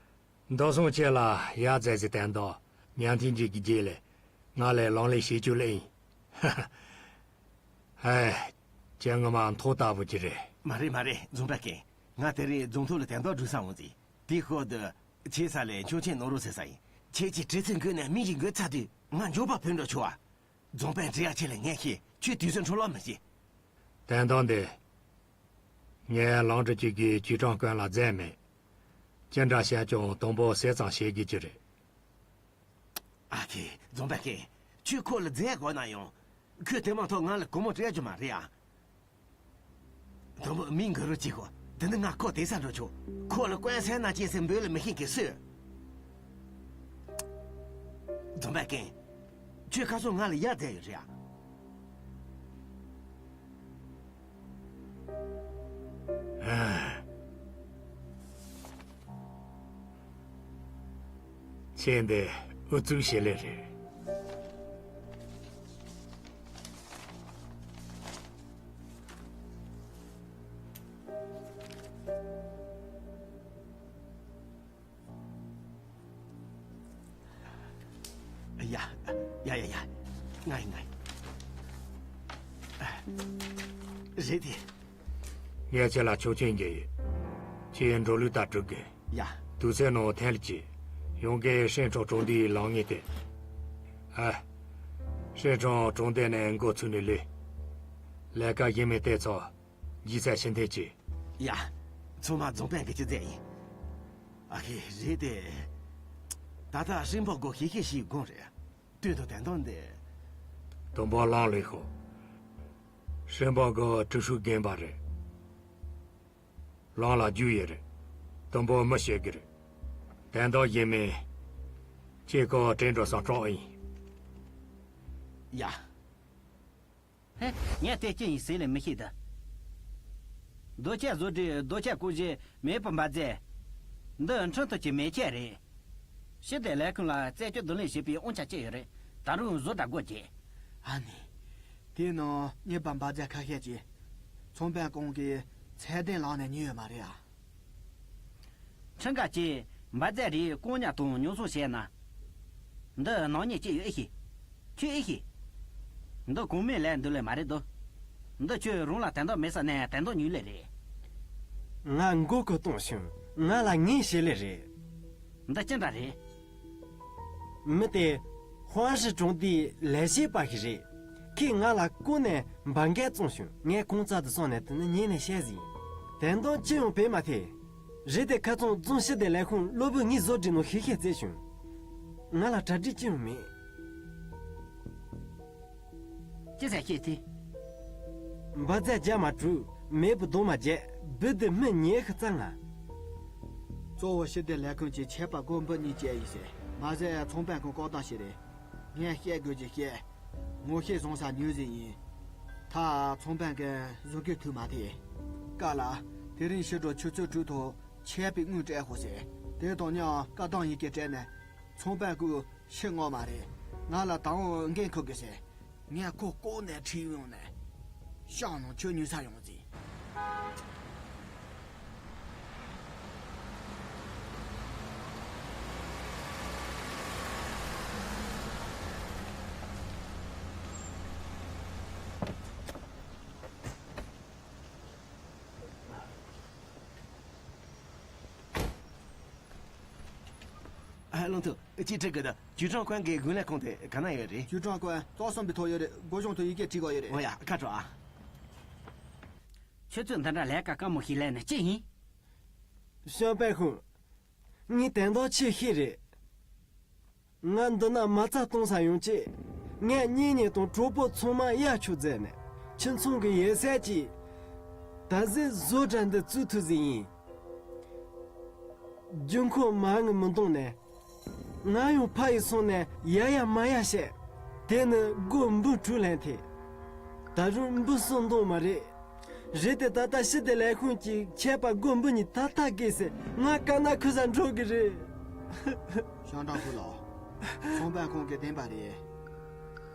མདོ་སྲུང་ཁྱེད་ལ་ཡ་མཛད་ཟིག་བསྟན་དོ། ཉང་ཐིང་ཇི་གི་རྗེས་ལས་ང་ལས་ལང་ལས་བྱེད་རྒྱུ་ལེན་ཡིན། ཧ་ཧ། ཧེ། ཁྱེད་ངོ་མ་མཐོ་ལྟ་བུ་ཅིག་རེད། མ་རེད་མ་རེད་རྫོང་པ་ཀན། ང་དེ་རིང་རྫོང་ཐོག་ལ་དན་ཏོག་སྒྲུག་ས་འོང་ཟིག་དེའི་ཤོག་དུ། ཁྱེད་ས་ལས་མཆོད་ཆེན་གནང་རོགས་ཟེར་ས་ཡིན། ཁྱེད་ཀྱིས་དྲི་ཚིག་འགོས་ནས་མི་ཞིག་འགོས་ཚར་དུས་ང་མགྱོགས་པ་བུད་འགྲོ་ཆོག་ཨ། རྫོང་པ་འདྲི་ཡ་ཁྱེད་ལ་ངས་ཤེས། ཁྱོད་དུས་ཚོད་འཕྲོ་བརླག་མི་བྱེད། དན་ཏོག་འདི། ངས་ལང་ཀྲི་ཅིག་གི་ཅི་ཀྲང་ཀོན་ལ་བཙལ་མེད། ཅི་འདྲ་བཤད་ཀྱང་དང་པོ་ཟས་ཙམ་བཤད་དགོས་ཀྱི་རེད། ཨ་ཁེ། རྫོང་པ་ཁེ། ཁྱོད་ཁོ་ལ་བཙལ་དགོས་ན་ཡང་། ཁོས་དེ་མ་ཐག་ང་ལ་སྒོར་མོ་སྤྲད་རྒྱུ་མ་རེད་ཨ། དང་པོ་མི་འགའ་རུ་གཅིག་གོ། དེ་ནི་ང་ཁོ་དེ་ས་འགྲོ་ཆོག་ཁོ་ལ་དཀོན་སེམས་ན་ཅི་སེམས་འབོད་ལ་མི་ཤེས་ཀི་སུ། རྫོང་པ་ཀན། ཁྱོད་ཁ་སང་ང་ལ་ཡ་བསྡད་ཡོད་རེད་ཨ། ཁྱེད་འདི་ཨུ་ཚུགས་བྱེད་ལེ་རེད། ཡ། ཡ་ཡ་ཡ། ང་ཡིན་ང་ཡིན། རེད་དེ། ངས་ཁྱེད་ལ་ཆོག་མཆན་རྒྱག་ཡོད། ཁྱེད་འགྲོ་ལུགས་ལྟར་སྒྲུབ་དགོས། ཡ། དུས་ཚོད་ནང་ཐད་ལ་ཅི། ཡོང་གི་ཧྲེང་ཁྲོང་གྲོང་སྡེའི་ལམ་ངེས་ཏེ། ཨ། ཧྲེང་ཁྲོང་གྲོང་སྡེ་ནས་འགོ་ཚུགས་ནས་ལུས། ལས་ཀ་གཞན་མི་དེ་ཚོ། ལྗིད་ཚད་ཕྱིར་འཐེན་བྱེད། ཡ། ཚང་མ་རྫོང་དཔོན་གྱི་ཅི་མཛད་ཡིན། ཨ་ཁེ་རེད་དེ། ད་ལྟ་ཧྲེང་པོ་གོ་ཤེས་ཤེས་ཤིག་དགོངས་རེད། དུས་དང་དོན་དག་འདི། དུམ་བུ་ལང་ལོས་ཤོག་ཧྲེང་པོ་གོ་ཀྲི་ཧྲུའུ་རྒན་པ་རེད། ལང་ལ་རྒྱུས་ཡོད་རེད། དུམ་བུ་མི་ཤེས་གི་རེད། དོན་དག་ཡིན་མིན། ཁྱེད་ཀོ་དྲན་འགྲོ་སང་གྲོགས་ཡིན། ཡ། ཧེ། ངས་དེ་ཅི་ཡིན་ཟེར་ལས་མི་ཤེས་ད། རྡོ་ཆས་བཟོ་གྲྭའི་རྡོ་ཆས་བརྐོ་བཞིན་མེད་པར་འབར་རྫས། འདི་ཁྲིམས་མཐུན་གྱི་མེ་ཁྱེར་རེད། ཕྱི་བལྟས་ལས་ཁུངས་ལ་རྩད་གཅོད་བསྡུ་ལེན་བྱེད་པའི་དབང་ཆ་ཅི་ཡོད་རེད། ད་རུང་བཟོ་གྲྭ་སྒོ་འབྱེད། ཨ་ནི། དེའི་ནང་རྙིང་པ་འབར་རྫས་ཁ་ཤས་ཀྱིས། ཚོང་དཔོན་ཀོང་གིས་ཚད་ལྡན་ལམ་ནས་ཉོས་ཡོད་མ་རེད་ཨ། ཁྲིམས་འགལ་གྱིས་འབར་རྫས་རིགས་བཀག་ཉར་དང་ཉོ་ཚོང་བྱས་ན། འདི་ནག་ཉེས་ཅི་ཡོད་ཨེ་ཤེས། ཁྱོད་ཨེ་ཤེས། འདི་གོང་མའི་ལས་འདུལ་ལས་མ་རེད་དོ། འདི་ཁྱོད་རང་ལ་དོན་དག་མེད་ས་ནས་དོན་དག་ཉུལ་ལས་རེད། ང་མགོ་སྐོར་གཏོང་བྱུང་། ང་ལ་ངས་བྱེད་ལས་རེད། འདི་ཅི་འདྲ་རེད། མི་དེ་ཧོན་ཧྲི་གྲོང་སྡེའི་ལས་བྱེད་པ་ཞིག་རེད། ཁོས་ང་ལ་ཀུན་ནས་འབར་གས་བཙོང་བྱུང་། ངས་གང་ཙམ་དུ་བཙོང་ནས་དེ་ནི་ཉིན་ནས་བཤད་ཟིན། དེ་འདང་ཅི་ཡང་བྱེད་མ་ཐེ། རེད་དེ་ཁ་ཚང་རྫོང་ཞི་བདེ་ལས་ཁུངས་སློབ་བུ་ངའི་བཟོ་སྒྲིག་ནང་ཤེས་ཤེས་བཙལ་བྱུང་། ང་ལ་གྲ་སྒྲིག་ཅི་ཡང་མེད། ཅི་ཟེར་ཤེས་ཏེ། འབར་རྫས་རྒྱག་མ་གྲུབ། མེད་པའི་སྡོམ་མ་བརྒྱབ། སྦུག་དེ་མི་ཉལ་ཤི་རྩ་ང་། གཙོ་བོ་ཞི་བདེ་ལས་ཁུངས་ཀྱི་ཆད་པ་སྒོར་འབུམ་གཉིས་བཅད་ཡིན་ཟེར། མ་ཟད་ཚོང་དཔོན་ཁོང་ལྐོག་བཏང་ཞིག་རེད། ངས་བཤད་དགོས་ཀྱི་བཤད། ངོ་ཤེས་བཟང་ས་ཉུལ་ཟིག་ཡིན། ད་ཚོང་དཔོན་གྱིས་བཟོ་གི་ཐུག་མ་ཐེ། ཀ་ལ། དེ་རིང་ཕྱི་དྲོ་ཆུ་ཚོད་དྲུག་ཐོག་ཆད་པའི་དངུལ་སྤྲད་ཤོག་ཟེར། དེ་དང་མཉམ་བཀའ་ཐང་ཡི་གེ་སྤྲད་ནས། ཚོང་དཔོན་ཁོས་ཕྱིར་མངགས་མ་རེད། ང་ལ་དང་པོ་འགན་འཁུར་དགོས་ཟེར། ངས་ཁོ་ལྐོག་ནས་ཁྲིད་ཡོང་ནས། ཤང་ནང་ཆུ་ཉུལ་ས་ཡོང་ཟིན། ཨ། བློན་ཐུབ། ཅིག་དྲི་དགོས་འདུག་ཅུས་ཀྲང་ཀོན་གྱི་དགུན་ལས་ཁུངས་དེ་ག་ན་ཡོད་རེད། ཅུས་ཀྲང་ཀོན་རྩ་གསུམ་པའི་ཐོག་ཡོད་རེད། སྒོ་གཞུང་དུ་ཡི་གེ་བྲིས་དགོས་ཡོད་རེད། འོ་ཡ། ཁ་དྲོ་ཨ། ཁྱོད་ཚོས་འདི་འདྲ་ལས་ཀ་དཀའ་མོ་ཞིག་ལས་ནས་ཅི་ཡིན། ཤང་པན་ཧུ། ངས་དོན་དག་ཆེ་ཤོས་རེད། ང་འདི་ན་མ་རྩ་གཏོང་ས་ཡོང་ཆེད། ངའི་གཉེན་ཉེ་དང་གྲོགས་པོ་ཚང་མ་གཡར་ཆོག་མཛད་ནས། ཁྱིམ་ཚང་གི་ཡོད་ཚད་ཀྱིས་ད་གཟོད་བཟོ་གྲྭ་འདི་བཙུགས་ཐུབ་ཟིན་ཡིན། རྒྱུ་འཁོར་མང་ངི་མི་འདང་ནས། ང་ཡང་ཕ་ཡི་སོང་ནས་ཡ་ཡ་མ་ཡ་བཤད། དེ་ནི་སྒོར་འབུམ་དྲུག་ལེན་ཐེ། ད་རུང་འབུམ་གསུམ་འདང་མ་རེད། རེད་དེ་ད་ལྟ་ཞི་བདེ་ལས་ཁུངས་ཀྱི་ཆད་པ་སྒོར་འབུམ་གཉིས་ད་ལྟ་བརྒལ་ཟེར། ང་དཀའ་ངལ་ཁུར་ས་འགྲོ་གི་རེད། ཤང་ཀྲང་ཧུ་ལགས། ཚོང་དཔོན་ཁོང་གིས་བདེན་པ་རེད།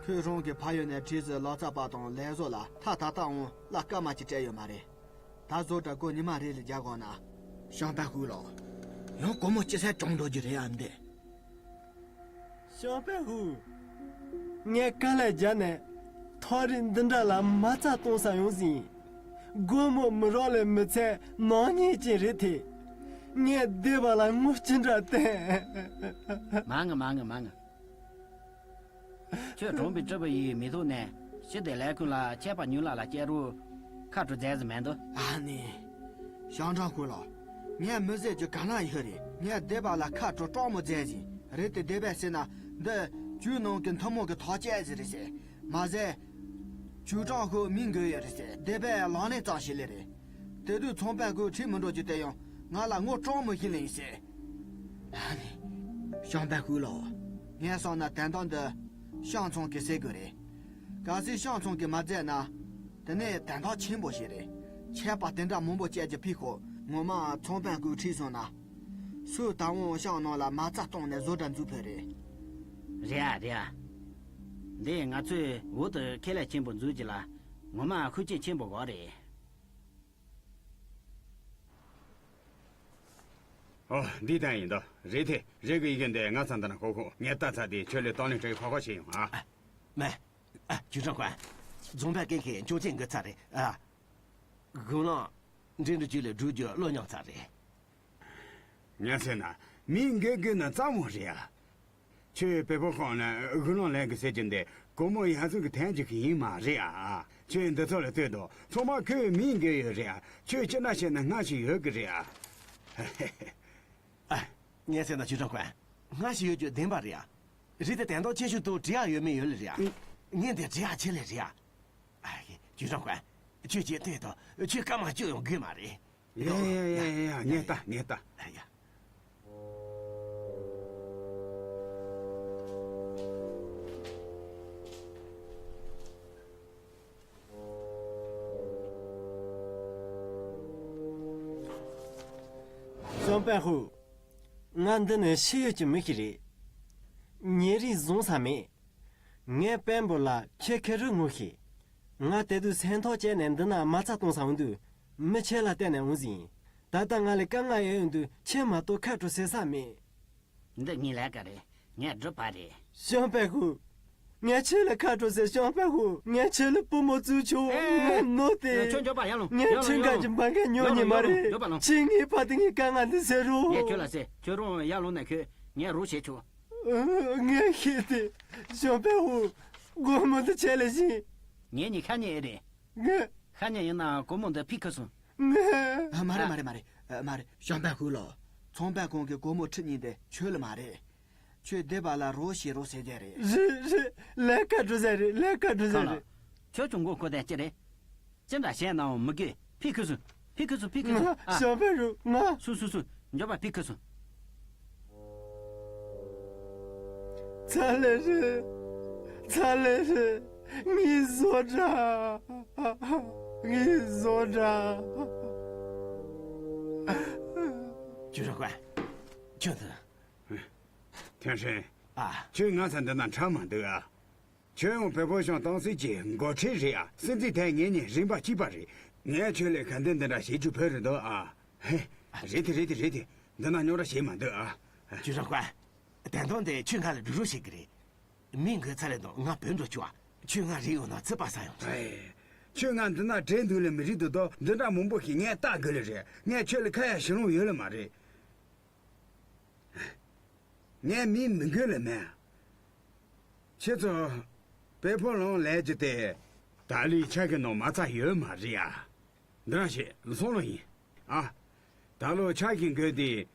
ཁོས་རང་གི་ཕ་ཡུལ་ནས་ཁྲིད་ཟིན་ལག་རྩལ་པ་དང་ལས་བཟོ་ལ་ཐ་ད་ལྟའང་གླ་སྐར་མ་གཅིག་སྤྲད་ཡོད་མ་རེད། ད་བཟོ་གྲྭ་སྒོར་ཉི་མ་རེ་ལ་རྒྱག་དགོས་ན། ཤང་པན་ཧུ་ལགས། ཡང་སྒོར་མོ་ཅི་ཟད་གྲོངས་འགྲོ་རྒྱུ་རེད་ཨ་འདི། ཤང་པན་ཧུ། ངས་དཀའ་ལས་རྒྱབ་ནས་ཐག་རིང་འདི་འདྲ་ལ་མ་རྩ་གཏོང་ས་ཡོང་ཟིན། སྒོར་མོ་མི་རག་ལས་མི་ཚད་ནག་ཉེས་ཅན་རེད་དེ། ངས་སྡེ་པ་ལ་ངོ་ཅི་འདྲ་བསྟན། མ་ངུ་མ་ངུ་མ་ངུ། ཁྱོད་གྲོང་པའི་སྤྲུལ་པ་ཡི་མི་ཐུག་ནས་ཞི་བདེ་ལས་ཁུངས་ལ་ཆད་པ་ཉུལ་ལག་ལ་སྐྱེལ་རོགས་ཁ་གྲོ་མཛད་ཟིན་མེད་འདུག་ཨ་ནི། ཤང་ཀྲང་ཧུ་ལགས། ངས་མི་ཟེར་རྒྱུ་ག་ན་ཡོད་རེད། ངས་སྡེ་པ་ལ་ཁ་གྲོ་སྤྲང་མོ་མཛད་ཟིན། རེད་དེ་སྡེ་པས་ཟེར་ན་འདི་ཇུས་ནང་གི་ཐུན་མོང་གི་ཐག་བཅད་ཟིག་རེད་ཟེར། མ་ཟད། ཅུས་ཀྲང་ཧུ་མི་འགོས་ཡོད་རེད་ཟེར། སྡེ་པས་ལག་ལེན་ཙམ་ཞིག་ལས་རེད། དེ་དུས་ཚོང་དཔོན་ཁོས་ཁྲིད་མི་འགྲོ་རྒྱུ་དེ་ཡང་ང་ལ་ངོ་སྤྲང་མོ་ཞིག་ལེན་ཡིན་ཟེར། ཨ་ནི། ཤང་པན་ཧུ་ལགས། ངས་བསམ་ན་དོན་དག་འདི་ཤང་ཚང་གིས་སེལ་དགོས་རེད། གལ་སྲིད་ཤང་ཚང་གིས་མ་མཛད་ན། དེ་ནས་དོན་དག་ཆེན་པོ་ཞིག་རེད། ཆད་པ་དེ་འདྲ་མང་པོ་བཅད་རྒྱུ་ཕི་ཁོ་ངོ་མ་ཚོང་དཔོན་ཁོས་ཁྲིད་སོང་ན། སུས་ད་འོང་ཤང་ནང་ལ་མ་རྩ་གཏོང་ནས་བཟོ་གྲྭ་འཛུགས་ཕོད་རེད། རེད་ཨ་རེད་ཨ། འདི་ང་ཚོས་འོག་ཏུ་ཁེ་ལས་ཆེན་པོ་འཛུགས་རྒྱུ་ལ་ངོ་མ་ཤུགས་རྐྱེན་ཆེན་པོ་དགོས་རེད། ཨོ། འདི་དང་ཡིན་ད། རེད་དེ། རེད་གི་ཡི་གེ་འདི་ང་ཚང་འདི་ན་ཁོ་ཁོ་ངས་ལྟ་ཚར་དེ་ཁྱོད་ལས་གཏོང་ལེན་སྤྲད་ཁོ་ཁོ་བྱས་ཡོང་ཨ། མེ། ཨ། ཅུས་ཀྲང་ཀོན། རྫོང་དཔོན་ཀེང་ཁེ་འབྱུང་རྐྱེན་འགོས་ཚར་རེད་ཨ། དགུང་ལོ། འབྲིང་རུ་ཅུ་ལས་འགྲོ་རྒྱུ་བློ་ཉམས་ཚར་རེད། ང་ཟེར་ན། མི་འགས་དགོས་ན་རྩ་མོ་རེད་ཨ། ཁྱོད་བོད་པོ་ཁོང་ན་དགུང་ལོ་ལེན་གི་ཟེར་གྱི་འདི་སྒོར་མོ་ཡག་ཚུལ་གི་ཐན་གྱི་གི་ཡིན་མ་རེད་ཨ། ཁྱོད་འདི་ཚོ་ལ་ལྟོས་དང་ཚང་མ་ཁོས་མི་འགས་ཡོད་རེད་ཨ། ཁྱོད་ཅི་འདྲ་བྱས་ན་སྔ་ཞིག་ཡོད་གི་རེད་ཨ། ཨ། ངས་ཟེར་ན་ཅུས་ཀྲང་ཀོན། སྔ་ཞིག་ཡོད་རྒྱུ་བདེན་པ་རེད་ཨ། རེད་དེ་དོན་དག་ཆེ་ཤོས་དུ་འབྲི་ཡག་ཡོད་མེད་ཡོད་ལེ་རེད་ཨ། ངས་འདི་འབྲི་ཡག་ཆེ་ལེ་རེད་ཨ། ཨ། ཅུས་ཀྲང་ཀོན། ཁྱོད་ཀྱིས་ལྟོས་དང་ཁྱོད་སྐར་མ་བཅུ་ཡང་དགོས་མ་རེད། ཡ་ཡ་ཡ་ཡ་ཡ། ངས་ལྟ་ངས་ལྟ། ཡ་ཡ། ཤང་པན་ཧུ། ང་འདི་ནས་ཤི་ཡོད་ཀྱི་མི་ཞིག་རེད། ཉེ་རིང་བཟང་ས་མེད། ངས་དཔོན་པོ་ལ་ཁྱེད་ཁེ་རུ་ངོ་ཤེས། ང་དེ་དུས་སེམས་ཐག་བཅད་ནས་འདི་ན་མ་རྩ་གཏོང་ས་འོང་དུས་མི་ཁྱེད་ལ་བརྟེན་ནས་འོང་ཟིན། ད་ལྟ་ང་ལ་དཀའ་ངལ་ཡོད་ཡོང་དུས་ཁྱེད་མ་གཏོགས་ཁ་གྲོ་ཟེར་ས་མེད། འདི་ངའི་ལས་ཀ་རེད། ངས་སྒྲུབ་པ་རེད། ཤང་པན་ཧུ། ངས་ཁྱེད་ལ་ཁ་གྲོ་ཟེར། ཤང་པན་ཧུ། ངས་ཁྱེད་ལ་པུས་མོ་བཙུགས་ཆོག་ཨེ། ངས་ནོར་ཏེ། ཁྱོད་མགྱོགས་པ་ཡར་ལོངས། ངས་ཁྱོད་འགའ་གི་འབར་གས་ཉོ་ཉི་མ་རེད། མགྱོགས་པ་ལོངས། ཁྱེད་ངའི་ཕ་དེ་ངའི་དཀའ་ངལ་འདི་སེལ་རོགས། ངས་ཁྱོད་ལ་ཟེར། ཁྱོད་རང་ཡར་ལོངས་ན་ཁྱོད་ངས་རོགས་བྱེད་ཆོག་ངས་ཤེས་ཏེ། ཤང་པན་ཧུ། སྒོར་མོ་འདི་ཆད་ལ་ཤིང་། ངེད་གཉིས་ཤ་ཉེ་ཨེ་རེད། ང་། ཤ་ཉེ་ཡིན་ན་སྒོར་མོ་འདི་ཕུད་ཁུ་སོང་། ང་། ཨ། མ་རེད། ཨ། མ་རེད། མ་རེད། ཨ། མ་རེད། བྱམས་པ་ཧུ་ལོ། ཚོང་པ་ཁོང་གིས་སྒོར་མོ་ཁྲི་གཉིས་དེ་ཁྱོད་ལ་མ་རེད། ཁྱོད་སྡེ་པ་ལ་རོགས་བྱེད་རོགས་ཟེར་རྒྱུ་རེད། རེད་རེད། ལས་ཀ་འགྲོ་ས་རེད། ལས་ཀ་འགྲོ་ས་ཁ་ལ། རེད། ཁྱོད་ཀྱི་མགོ་སྐོར་དེ་ཅི་རེད། ཅི་འདྲ་བྱས་ནའང་མི་དགོས། ཕུད་ཁུ་སོང་། ཕུད་ཁུ་སོང་། ཕུད་ཁུ་སོང་། ང་། ཨ། བྱམས་པ་རུ་ང་། སོང་སོང་སོང་། མགྱོགས་པ་ཕུད་ཁུ་སོང་། ཚ་ལེ་རེད། ཚ་ལེ་རེད། ངའི་བཟོ་གྲྭ། ངའི་བཟོ་གྲྭ། ཅུས་ཀྲང་ཀོན། ཁྱོད་འདི། ཐེན་ཧྲེང་། ཨ། ཁྱོད་ང་ཚོ་འདི་ན་འཕྲད་མ་འདུག་ཨ། ཁྱོད་ཡང་བལ་པོ་ཤང་ཏང་སྲིད་ཀྱི་འགོ་ཁྲིད་རེད་ཨ། སྲིད་འཛིན་དེ་ངེད་གཉིས་རིམ་པ་གཅིག་པ་རེད། ངས་ཁྱོད་ལ་ག་འདྲ་འདི་འདྲ་བྱེད་རྒྱུ་ཕོད་རེད་འདུག་ཨ། ཧེ། རེད་དེ་རེད་དེ་རེད་དེ། འདི་ན་རྙོག་དྲ་བྱེད་མ་འདུག་ཨ། ཅུས་ཀྲང་ཀོན། དོན་དག་འདི་ཁྱོད་ང་ལ་སྒྲུབ་རོགས་བྱེད་ཀྱི་རེད། མི་འགོས་ཚར་རེད་དང་ང་བོད་འགྲོ་ཆོག་ཨ། ཁྱོད་ང་རིག་ཡོང་ན་ཚིག་པ་ཟ་ཡོང་། ཨེ། ཁྱོད་ང་འདི་ན་བྲེལ་འདུག་ལ་མི་རིག་འདུག་དོ། འདི་འདྲ་མང་པོ་ཞིག་ངས་ལྟ་དགོས་ལེ་རེད། ངས་ཁྱོད་ལ་ཁ་ཡ་ཞུ་ལོང་ཡོད་ལེ་མ་རེད། ངས་མི་མི་དགོས་ལེ་མེད། ཁྱེད་ཚོ་བལ་པོ་ལང་ལས་ཀྱི་དེ་ད་ལི་ཆ་གི་ནང་མ་རྩ་ཡོད་མ་རེད་ཡ། འདི་རང་ཞིག་ལ་སོང་ལོ་ཡིན། ཨ། ད་ལོ་ཆ་གི་འགོས་དེ།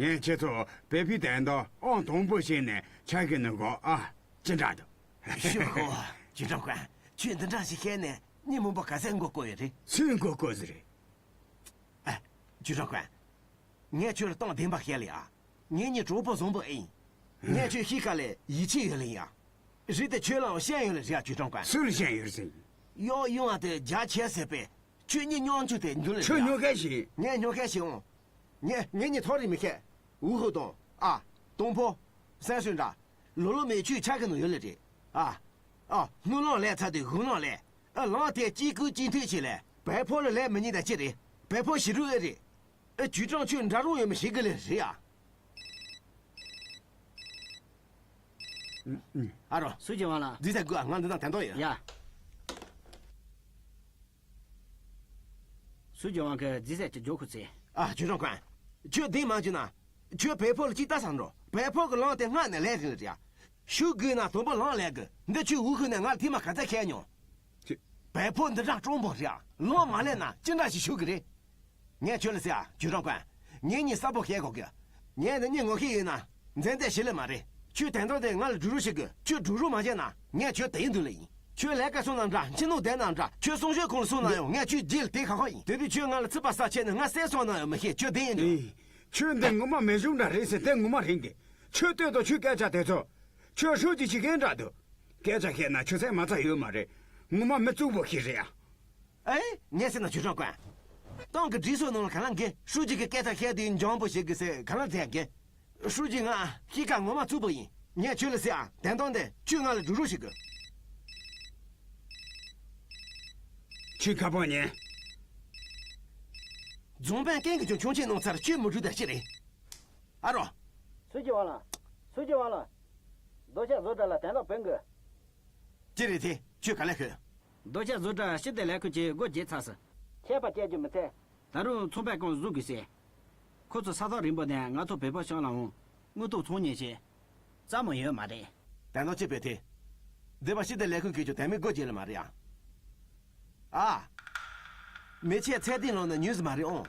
ངས་ཁྱེད་ཚོ་བལ་པོའི་དན་དོ་ཨང་དང་པོ་བྱས་ནས་ཆ་གི་ནི་གོ་ཨ། ཅི་འདྲ་འདུག་ཤོག་གོ། ཅུས་ཀྲང་ཀོན། ཁྱོད་འདི་འདྲ་ཞིག་བཤད་ནས་མི་མང་པོ་ག་ཚད་མགོ་སྐོར་ཡོད་རེད། སུས་མགོ་སྐོར་ཟེར་རེད། ཨ། ཅུས་ཀྲང་ཀོན། ངས་ཁྱོད་ལ་སྟངས་བདེན་པ་བཤད་ལེ་ཨ། ངེད་གཉིས་གྲོགས་པོ་བཟང་པོ་ཨེ་ཡིན། ངས་ཁྱོད་ཤི་ཁ་ལས་ཡིད་ཆེས་ཡོད་ལེ་ཡ། རེད་དེ་ཁྱོད་ལའང་ཤན་ཡོད་ལེ་རེད་ཨ་ཅུས་ཀྲང་ཀོན། སུ་ལ་ཤན་ཡོད་ཟེར། གཡོག་གཡོང་བ་དེ་རྒྱ་ཆེ་ཟེར་པས། ཁྱོད་གཉིས་སྙོམ་ཆུང་དེ་འདུག་ལེ་རེད་ཨ། ཁྱོད་ཉོ་མཁན་ཞིག་ངས་ཉོ་མཁན་ཞིག་འོང་། ངས་ངེད་གཉིས་ཐོག་རེ་མི་ཁད། ཝུ་ཧུ་དང་། ཨ། ཏུང་ཕོ། སན་སུན་འདྲ། ལོ་ལོ་མེ་ཆུའི་ཆ་གི་ནང་ཡོད་ལེ་རེད། ཨ། ཨ། སྣུམ་ལང་ལས་ཚ་དུས་དགུན་ལང་ལས། ཨ། ལང་དེ་གཅིག་ཁུལ་གཅིག་མཐུད་བྱས་ལས། བལ་པོ་ལ་ལས་མི་ཉིད་དང་ཅི་རེད། བལ་པོ་ཞི་རུ་ཨེ་རེད། ཨ། ཅུས་ཀྲང་ཁྱོད་འདྲ་རུང་ཡོད་མི་ཞིག་གི་ལེ་རེད་ཨ། ཨ་རོ། སུ་ཅི་བ་ལ། འདི་ཚ་དགོས་ང་འདི་དང་དན་ཏོ་ཡིན། ཡ། སུ་ཅི་བ་གི་འདི་ཚ་ཅི་འཇོག་ཁུ་ཚེ། ཨ། ཅུས་ཀྲང་ཀོན། ཁྱོད་འདི་མ་བྱུང་ན། ཁྱོད་བལ་པོ་ལ་ཅི་ལྟ་བསམ་འགྲོ། བལ་པོ་གི་ལང་དེ་སྔ་ནས་ལས་རིང་ལ་རེད། ཤུགས་དགོས་ན་དང་པོ་ལང་ལས་དགོས། འདི་ཁྱོད་འུ་ཁུ་ནས་ང་ལ་ཐེངས་མ་ག་ཚད་བཤད་མྱོང་། ཅི། བལ་པོ་འདི་འདྲ་སྤྲང་པོ་རེད། ལང་མ་ལས་ན་ཅི་འདྲ་ཞིག་ཤུགས་ཀྱི་རེད། ངས་ཁྱོད་ལ་ཟེར་ཨ། ཅུས་ཀྲང་ཀོན། ངེད་གཉིས་གསལ་པོ་བཤད་དགོས་ཀྱི། ངས་འདི་གཉིས་ངོ་ཤེས་ཡིན་ན། འཛེམ་བསྡད་ཤེས་ལེ་མ་རེད། ཁྱོད་དོན་དག་དེ་ང་ལ་སྒྲུབ་རོགས་བྱེད་དགོས། ཁྱོད་སྒྲུབ་རོགས་མ་བྱས་ན། ངས་ཁྱོད་དེ་ཡིན་འདུག་ལེ་ཡིན། ཁྱོད་ལས་ཀ་སོང་ན་འདྲ། ཕྱི་ནང་བསྡད་ན་འདྲ། ཁྱོད་གསང་སྤྱོད་ཁང་ལ་སོང་ན་ཡང་ངས་ཁྱོད་རྗེས་ལ་དེ་ཁ་ཁ་ཡིན། དེ་དུས་ཁྱོད་ང་ལ་ཚིག་པ་ཟ་ཆེ་ནས་ང་བསད་སོང་ན་ཡང་མི་ཤེས། ཁྱོད་བདེན་ཡིན་འདུག་ཨེ། ཁྱོད་འདི་ངོ་མ་མི་གཞུང་འདྲ་རེད་ཟེར་དེ་ངོ་མ་རེད་གི། ཁྱོད་ལྟོས་དང་ཁྱོད་སྐད་ཆ་དེ་ཚོ། ཁྱོད་ཧྲུའུ་ཅི་ཞིག་གིན་འདྲ་འདུག་སྐད་ཆ་བཤད་ན་ཁྱོད་སེམས་མ་ཚ་ཡོད་མ་རེད། ངོ་མ་མི་རྩུབ་པོ་ཞིག་རེད་ཨ། ཨེ། ངས་ཟེར་ན་ཅུས་ཀྲང་ཀོན། ཏང་གི་སྒྲིག་སྲོལ་ནང་ལ་ག་ལ་འགན་ཧྲུའུ་ཅི་གི་སྐད་ཆ་བཤད་དུས་འཇམ་པོ་བྱེད་དགོས་ཟེར་ག་ལ་མཛད་འགན། ཧྲུའུ་ཅི་ང་གཤིས་ཀ་ངོ་མ་རྩུབ་པོ་ཡིན། ངས་ཁྱོད་ལ་ཟེར་ཨ། དོན་དག་འདི་ཁྱོད་ང་ལ་སྒྲུབ་རོགས་བྱེད་དགོས། ཁྱོད་ཁ་པང་ཉན། རྫོང་དཔོན་ཀེང་གི་ཀྱང་ཆུང་ཆེན་ནང་ཚར་ཁྱོད་མི་འགྲོ་ད་ཅི་རེད། ཨ་རོ། སུ་ཅི་བ་ལ། སུ་ཅི་བ་ལ། རྡོ་ཆས་བཟོ་གྲྭ་ལ་དན་རྟགས་བོན་དགོས། ཅི་རེད་དེ་ཁྱོད་ག་ལེ་ཁོས། རྡོ་ཆས་བཟོ་གྲྭ་ཕྱི་དེ་ལས་ཁུལ་གྱི་སྒོ་འབྱེད་ཚར་སོང་། ཆད་པ་བཅད་རྒྱུ་མི་ཚད། ད་རུང་ཚོང་པའི་ཀོང་བཟོ་དགོས་ཟེར། ཁོ་ཚོ་ས་ཐག་རིང་པོ་ནས་ང་ཚོ་བོད་པ་ཤང་ལ་འོང་། དངུལ་ཐོག་ཚོང་ཉེས་བྱས། རྩ་མོ་ཡོད་མ་རེད། དན་རྟགས་ཅི་བེད་དེ། སྡེ་པ་ཕྱི་དེ་ལས་ཁུལ་གྱི་ཆུ་དན་མི་སྒོ་འབྱེད་ལ་མ་རེད་ཨ། ཨ། མེ་ཆེ་ཚད་ལྡན་ལོང་ན་ཉུས་མ་རེད་ཨོང་།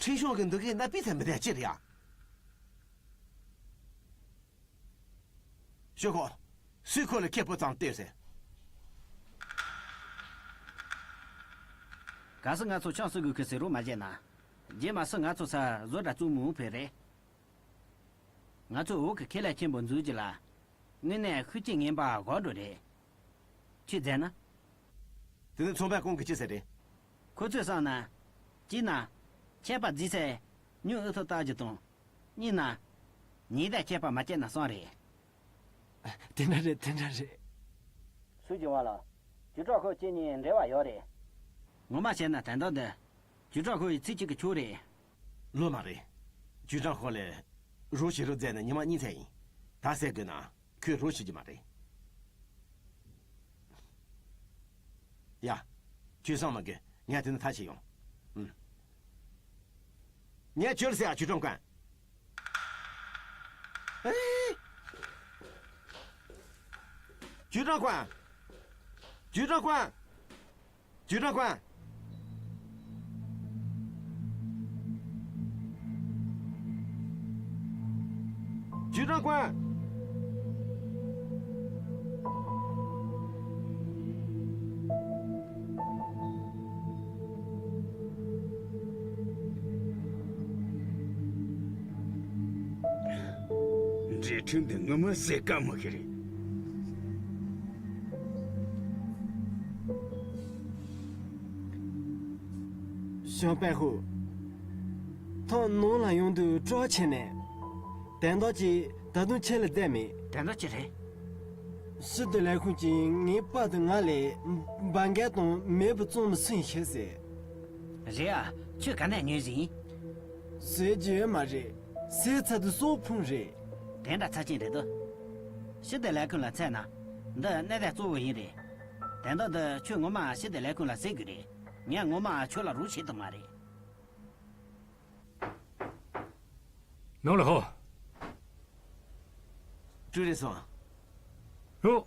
ཁྲིན་ཤོང་གི་འདུག་གི་ན་པི་ཚད་མི་དེ་ཅི་རེད་ཨ། ཤོ་ཁོ། སུས་ཁོ་ལ་ཁེ་པོ་ཙམ་སྟེར་ཟེར། གལ་སྲིད་ང་ཚོ་ཆང་སུ་དགོས་ཁི་ཟེར་རོགས་མ་བྱས་ན། རྗེས་མ་སུ་ང་ཚོ་ས་བཟོ་གྲྭ་བཙུགས་མི་འོང་ཕེ་རེད། ང་ཚོ་འོག་གི་ཁེ་ལས་ཆེན་པོ་འཛུགས་རྒྱུ་ལ། དངོས་གནས་ཤུགས་རྐྱེན་ངན་པ་ག་འགྲོ་རེད། ཁྱོས་མཛད་ན། དེ་ནི་ཚོང་པ་ཀོང་གི་ཅི་ཟེར་རེད། ཁོ་ཚོས་བསམ་ན། གཅིག་ན། ཆད་པ་བརྩི་ཚེ། ཉུང་ཨུ་ཐུག་བཏགས་རྒྱུ་དང་། གཉིས་ན། ཉེས་དག་ཆད་པ་མ་བཅད་ན་བསམ་རེད། དེ་འདྲ་རེད། དེ་འདྲ་རེད། སུ་ཅི་བ་ལ། ཅུས་ཀྲང་ཁོ་ཁྱེད་གཉིས་འབྲེལ་བ་ཡོད་རེད། ངོ་མ་བཤད་ན་དོན་དག་འདི། ཅུས་ཀྲང་ཁོ་ཡི་ཚིག་གཅིག་གི་ཆོག་རེད། ལོས་མ་རེད། ཅུས་ཀྲང་ཁོ་ལས། རོགས་བྱེད་རོགས་མཛད་ནས་ཉི་མ་གཉིས་ཚད་ཡིན། ད་ཟེར་དགོས་ན། ཁོས་རོགས་བྱེད་ཀྱི་མ་རེད། ཡ། ཁྱོད་སང་མ་དགོས། ངས་དེ་ནས་ཐག་བཅད་ཡོང་། ཨུམ། ངས་ཁྱོད་ལ་ཟེར་ཨ་ཅུས་ཀྲང་ཀོན། ཨེ། 局长官，局长官，局长官，局长官。 འབྲེལ་མཐུད་འདི་ངོ་མ་གསལ་ཁ་མི་ཤེས་རེད། ཞང་པད་ཧུ། ཐང་ནང་ལ་ཡོང་དུས་སྐྲག་བྱས་ནས། དན་རྟགས་ཀྱིས་ད་དུང་ཁྱེད་ལ་བསྡད་མེད། དན་རྟགས་ཅི་རེད། ཞི་བདེ་ལས་ཁུངས་ཀྱིས་ངའི་པ་དང་ང་ལ་འབར་གས་དང་མེ་འབར་བཙོང་མི་ཚུན་ཤེས་ཟེར། རེད་ཨ། ཁྱོད་ག་ནས་ཉོས་ཟིན། ཟས་ཀྱི་ཡོད་མ་རེད། ཟས་ཚ་དུས་སོགས་ཕུང་རེད། དེ་འདྲ་ཚ་ཅན་རེད་དོ། ཞི་བདེ་ལས་ཁུངས་ལ་འཚོལ་ན། འདི་གནས་སྟངས་གཙོ་བོ་ཡིན་རེད། དན་རྟགས་འདི་ཁྱོད་ངོ་མ་ཞི་བདེ་ལས་ཁུངས་ལ་ཟེར་དགོས་རེད། ངས་ངོ་མ་ཁྱོད་ལ་རོགས་བྱེད་ཐུབ་མ་རེད། ནང་ལ་ཧོ། ཀྲུའུ་རེན་སོང་། ཨོ།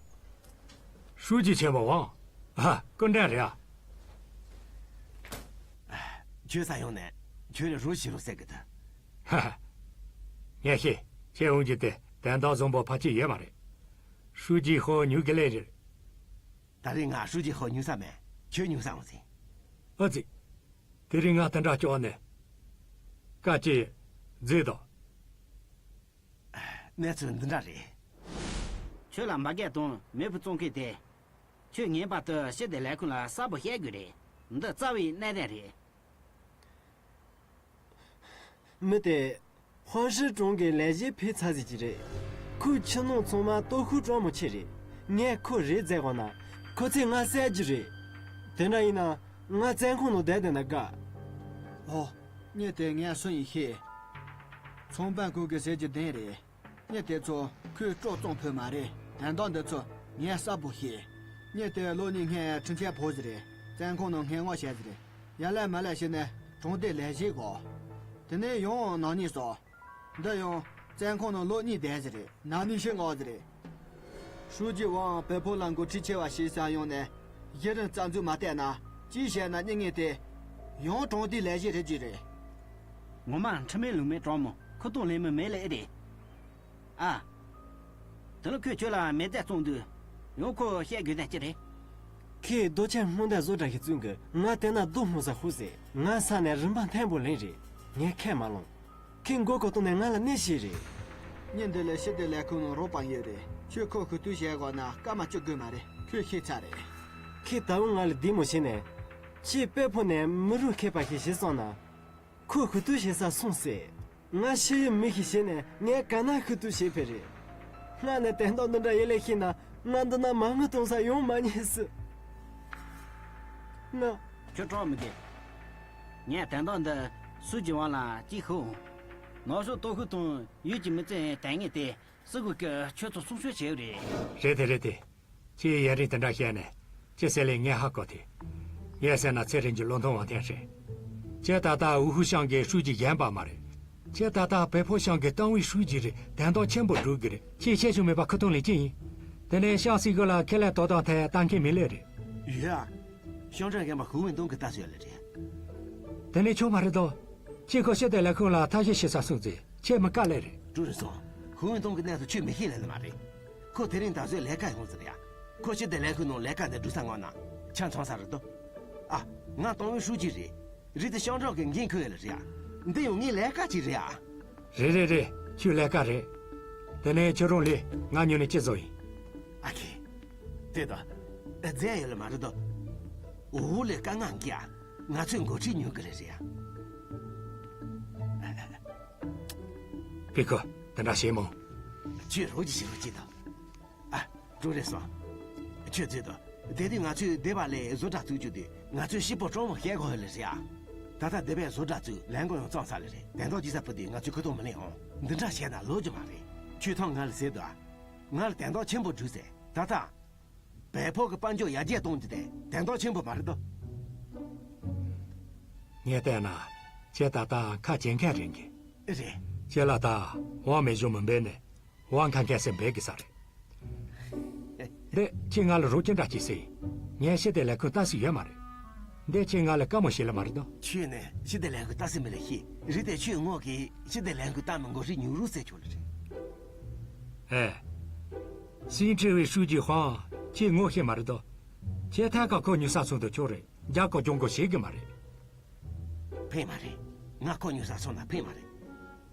ཧྲུའུ་ཅི་ཆེན་པོ་ཝང་། ཨ། སྐུ་མགྲོན་རེད་ཨ། ཁྱོད་ས་ཡོང་ནས་ཁྱོད་ལ་རོགས་བྱེད་རོགས་ཟེར་གི་འདུག་ཧ་ཧ། ངས་ཤེས། ཁྱེད་འོང་རྒྱུ་དེ་དན་རྟགས་བཟང་པོ་ཕལ་ཆེར་ཡོད་མ་རེད། ཧྲུའུ་ཅི་ཧོ་ཉུག་གི་ལེ་རེད། ད་རེས་ང་ཧྲུའུ་ཅི་ཧོ་ཉུག་ས་མེད། ཁྱོད་ཉུག་ས་འོང་ཟིན། ཨ་ཙི། དེ་རིང་ང་དེ་འདྲ་སྐྱོ་ནས། བཀའ་ཅི། མཛད་དོ། གནས་ཚུལ་འདི་འདྲ་རེད། ཁྱོད་ལ་འབར་གས་དང་མེ་འབར་བཙོང་མཁན་དེ། ཁྱོད་ངེས་པར་དུ་ཞི་བདེ་ལས་ཁུངས་ལ་གསལ་པོ་བཤད་དགོས་རེད། འདི་རྩ་བའི་གནད་དོན་རེད། མི་དེ། ཧོན་ཧྲི་གྲོང་གི་ལས་བྱེད་ཕེ་ཚ་ཟིག་ཅིག་རེད། ཁོའི་ཁྱིམ་ནང་ཚང་མ་སྟོབས་ཤུགས་དྲག་མོ་ཆེ་རེད། ངས་ཁོ་རེ་རྩེ་དགོས་ན། ཁོ་ཚོས་ང་བསད་རྒྱུ་རེད། དེ་འདྲ་ཡིན་ན། ང་བཙོན་ཁང་ནང་བསྡད་བསྡད་ན་དགའ། ཨོ། མྱི་དེ་ངས་སུ་ཡིན་ཤེས། ཚོང་དཔོན་ཀུན་གྱིས་ཟེར་རྒྱུ་བདེན་རེད། མྱི་དེ་ཚོ་ཁོས་སྐྲག་བཙོང་ཕོད་མ་རེད། དོན་དག་འདི་ཚོ་ངས་གསལ་པོ་ཤེས། མྱི་དེ་ལོ་གཉིས་སྔོན་ཁྲིམས་ཆད་ཕོག་ཟིག་རེད། བཙོན་ཁང་ནང་སྔས་མངགས་བྱས་ཟིག་རེད། ཡར་ལས་མར་ལས་བྱས་ནས་གྲོང་སྡེ་ལས་བྱེད་གོ། དེ་ནས་ཡང་ནག་ཉེས་སོ། འདི་ཡང་བཙོན་ཁང་ནང་ལོ་གཉིས་བསྡད་ཟིག་རེད། ནག་ཉེས་ཤི་མངགས་ཟིག་རེད། ཧྲུའུ་ཅི་ཝང་བལ་པོ་ལ་འགོ་ཁྲིད་ཆེ་བ་ཞིག་ས་ཡོང་ནས་གཞི་རིམ་རྩ་འཛུགས་མ་བལྟས་ན། ཅི་བྱས་ན་མྱི་ངན་དེ་ཡང་གྲོང་སྡེའི་ལས་བྱེད་རེད་ཀྱི་རེད། ངོ་མ་ཁྲིམས་མེད་ལུགས་མེད་དྲང་མོ་ཁུ་ཐུང་ལེན་མི་མེད་ལེ་ཨེ་རེད། ཨ། དེ་ལ་ཁོས་ཁྱོད་ལ་མེ་མདས་བཙོང་དུས། ཡང་ཁོ་བཤད་དགོས་དོན་ཅི་རེད། ཁོས་རྡོ་ཆས་སྔོན་དར་བཟོ་གྲྭ་ཞིག་བཙུགས་གི། ང་དེ་ན་རྡོ་སྨོ་ས་ཧུ་ཟེར། ང་ས་ནས་རིན་པ་མཐོན་པོ་ལེན་རེད། ངས་ཁས་མ་བླངས། ཁོས་མགོ་སྐོར་བཏང་ནས་ང་ལ་གནོད་བྱས་རེད། མྱི་འདི་ལ་ཞི་བདེ་ལས་ཁུངས་ནང་རོགས་པ་ཡོད་རེད། ཁྱོད་ཁོ་ཁུ་ཐུག་བྱེད་དགོས་ན་སྐར་མ་བཅུ་དགོས་མ་རེད། ཁོས་ཤེས་ཚར་རེད། ཁོས་ད་རུང་ང་ལ་བདེ་མོ་བྱས་ནས། ཁྱོད་བལ་པོ་ནས་མི་རུ་མཁས་པ་ཞིག་བྱས་སོང་ན། ཁོ་ཁུ་ཐུག་བྱེད་ས་སོང་ཟེར། ང་ཕྱི་ཡི་མི་ཞིག་བྱས་ནས་ངས་ག་ན་ཁུ་ཐུག་བྱེད་ཕོད་རེད། སྔ་ནས་དོན་དག་འདི་འདྲ་ཡིན་ལེ་ཤེས་ན་ང་འདི་ན་མ་དངུལ་གཏོང་ས་ཡོང་མ་ཉན་སྲིད། ང་། ཁྱོད་སྐྲག་མི་དགོས། ངས་དོན་དག་འདི་སུའུ་ཅི་ཝང་ལ་གཅིག་ཤོད་འོང་། ནག་ཕྱོགས་སྟོབས་ཤུགས་དང་ཡུལ་གྱི་མི་ཚོས་དོན་དངོས་དེ་སུ་གུ་གི་ཁྱོད་ཚོ་སྲུང་སྐྱོབ་བྱེད་རེད། རེད་དེ་རེད་དེ། ཁྱེད་ཡུན་རིང་དེ་འདྲ་བཤད་ནས་ཅི་ཟེར་ལེ་ངས་ཧ་གོ་ཐལ། ངས་ཟེར་ན་ཚེ་རིང་གི་བློ་མཐུན་དབང་ཐེངས་རེད། ཁྱེད་ད་ལྟ་ཝུ་ཧུ་ཤང་གི་ཧྲུའུ་ཅི་གཞོན་པ་མ་རེད། ཁྱེད་ད་ལྟ་བལ་པོ་ཤང་གི་ཏང་ཨུའི་ཧྲུའུ་ཅི་རེད། དོན་དག་ཆེན་པོ་སྒྲུབ་གི་རེད། ཁྱེད་ཤེས་ཤུགས་མེད་པ་ཁུ་ཐུང་ལེན་ཅི་ཡིན། དེ་ནས་ཤང་སྲིད་གཞུང་ལ་ཁས་ལེན་དོ་དམ་ཐད་ལྟ་མཁན་མི་ལེ་རེད། ཡོད་ཨ། ཤང་ཀྲང་རྒན་པ་ཧུ་ཝུན་ཏུང་གི་ལྟ་ཚུལ་ལ་རེད། དེ་ནས་ཆོག་མ་རེད་དོ། ཁྱེད་ཁོ་ཞི་བདེ་ལས་ཁུངས་ལ་ཐབས་ཤེས་བྱེད་ས་སོང་ཙི་ཁྱེད་མི་དཀའ་ལེ་རེད། ཀྲུའུ་རེན་སོང་། ཧུ་ཝུན་ཏུང་གི་གནས་ཚུལ་ཁྱོད་མི་ཤེས་ལེ་ལེ་མ་རེད། ཁོ་དེ་རིང་ད་གཟོད་ལས་ཀ་ཡོང་ཟེར་ཡ། ཁོ་ཞི་བདེ་ལས་ཁུངས་ནང་ལས་ཀ་འདི་སྒྲུབ་ས་མངགས་ན་ཆ་ཚང་ས་རེད་དོ། ཨ། ང་ཏང་ཝུའི་ཧྲུའུ་ཅི་རེད། རེད་དེ་ཤང་ཀྲང་གི་འགན་ཁུར་ཡོད་ལེ་རེད་ཡ། འདི་ཡང་ངའི་ལས་ཀ་ཅིག་རེད་ཡ། རེད་རེད་རེད། ཁྱོད་ལས་ཀ་རེད། དེ་ནས་ཁྱོད་རང་ལས་ང་ཉོ་ནས་ཅི་བཟོ་ཡིན། ཨ་ཁེ། དེ་དང་། རྫས་ཡོད་ལ་མ་རེད་དོ། འོ་ལས་དཀའ་ངལ་འགི་ཨ། ང་ཚོས་འགོ་ཁྲིད་ཉོ་གི་རེད་རེད་ཨ། ཕི་ཁོ། དེ་འདྲ་བྱེད་མོ། ཁྱོད་རོགས་ཀྱི་བྱེད་རོགས་ཀྱི་དང་། ཨ། ཀྲུའུ་རེན་སོང་། ཁྱོད་ཚོས་དང་། དེ་དུས་ང་ཚོས་སྡེ་བ་ལས་བཟོ་གྲྭ་བཙུགས་རྒྱུ་དེ་ང་ཚོས་ཤི་པོ་ཀྲོང་མོ་བཤད་དགོས་ལེ་རེད་ཨ། ད་ལྟ་སྡེ་བས་བཟོ་གྲྭ་བཙུགས་ལས་འགོ་ཡང་བརྩམས་ཚར་ལེ་རེད། དོན་དག་ཅི་ས་བུ་དེ་ང་ཚོས་ཁུ་ཐོག་མི་ལེན་ཨང་། འདི་འདྲ་བྱས་ན་ལོ་རྒྱུ་མ་རེད། ཁྱོད་ཐང་ང་ལ་ཟེར་དང་། ང་ལ་དོན་དག་ཆེན་པོ་འགྲུབ་ཟེར། ད་ལྟ། བལ་པོ་གི་དཔལ་འབྱོར་ཡར་རྒྱས་གཏོང་རྒྱུ་དེ་དོན་དག་ཆེན་པོ་མ་རེད་དོ། ངས་བལྟས་ན་ཁྱེད་ད་ལྟ་ཁ་ཇེ་མཁས་རེད་གི། རེད། ཁྱེད་ལ་ད་དབང་མེད་གཞུང་མི་འབེལ་ནས་དབང་ཁ་མཁས་སེ་འབེལ་གི་ས་རེད། དེ་ཁྱེད་ང་ལ་རོགས་ཅི་འདྲ་བྱེད་སྲིད། ངས་ཞི་བདེ་ལས་ཁུངས་ལྟ་སྲིད་ཡོད་མ་རེད། འདི་ཁྱེད་ང་ལ་དཀའ་མོ་བྱེད་ལེ་མ་རེད་དོ། ཁྱོད་ནི་ཞི་བདེ་ལས་ཁུངས་ལྟ་སྲིད་མི་ལ་ཤེས་རེད་དེ། ཁྱོད་ངོ་གིས་ཞི་བདེ་ལས་ཁུངས་ལྟ་མི་མགོ་ཧྲི་ཉུག་རུ་ཟེར་ཆོག་ལེ་རེད། ཨེ། སྲིད་ཁྲི་བའི་ཧྲུའུ་ཅི་ཧོང་ཁྱེད་ངོ་ཤེས་མ་རེད་དོ། ཁྱེད་ཐད་ཀ་ཁོ་ཉུ་ས་ཚོང་དུ་ཆོག་རེད། རྒྱ་གོ་གྱོང་གོ་བྱེད་གི་མ་རེད། ཕེ་མ་རེད། ང་ཁོ་ཉུ་ས་ཚོང་ན་ཕེ་མ་རེད།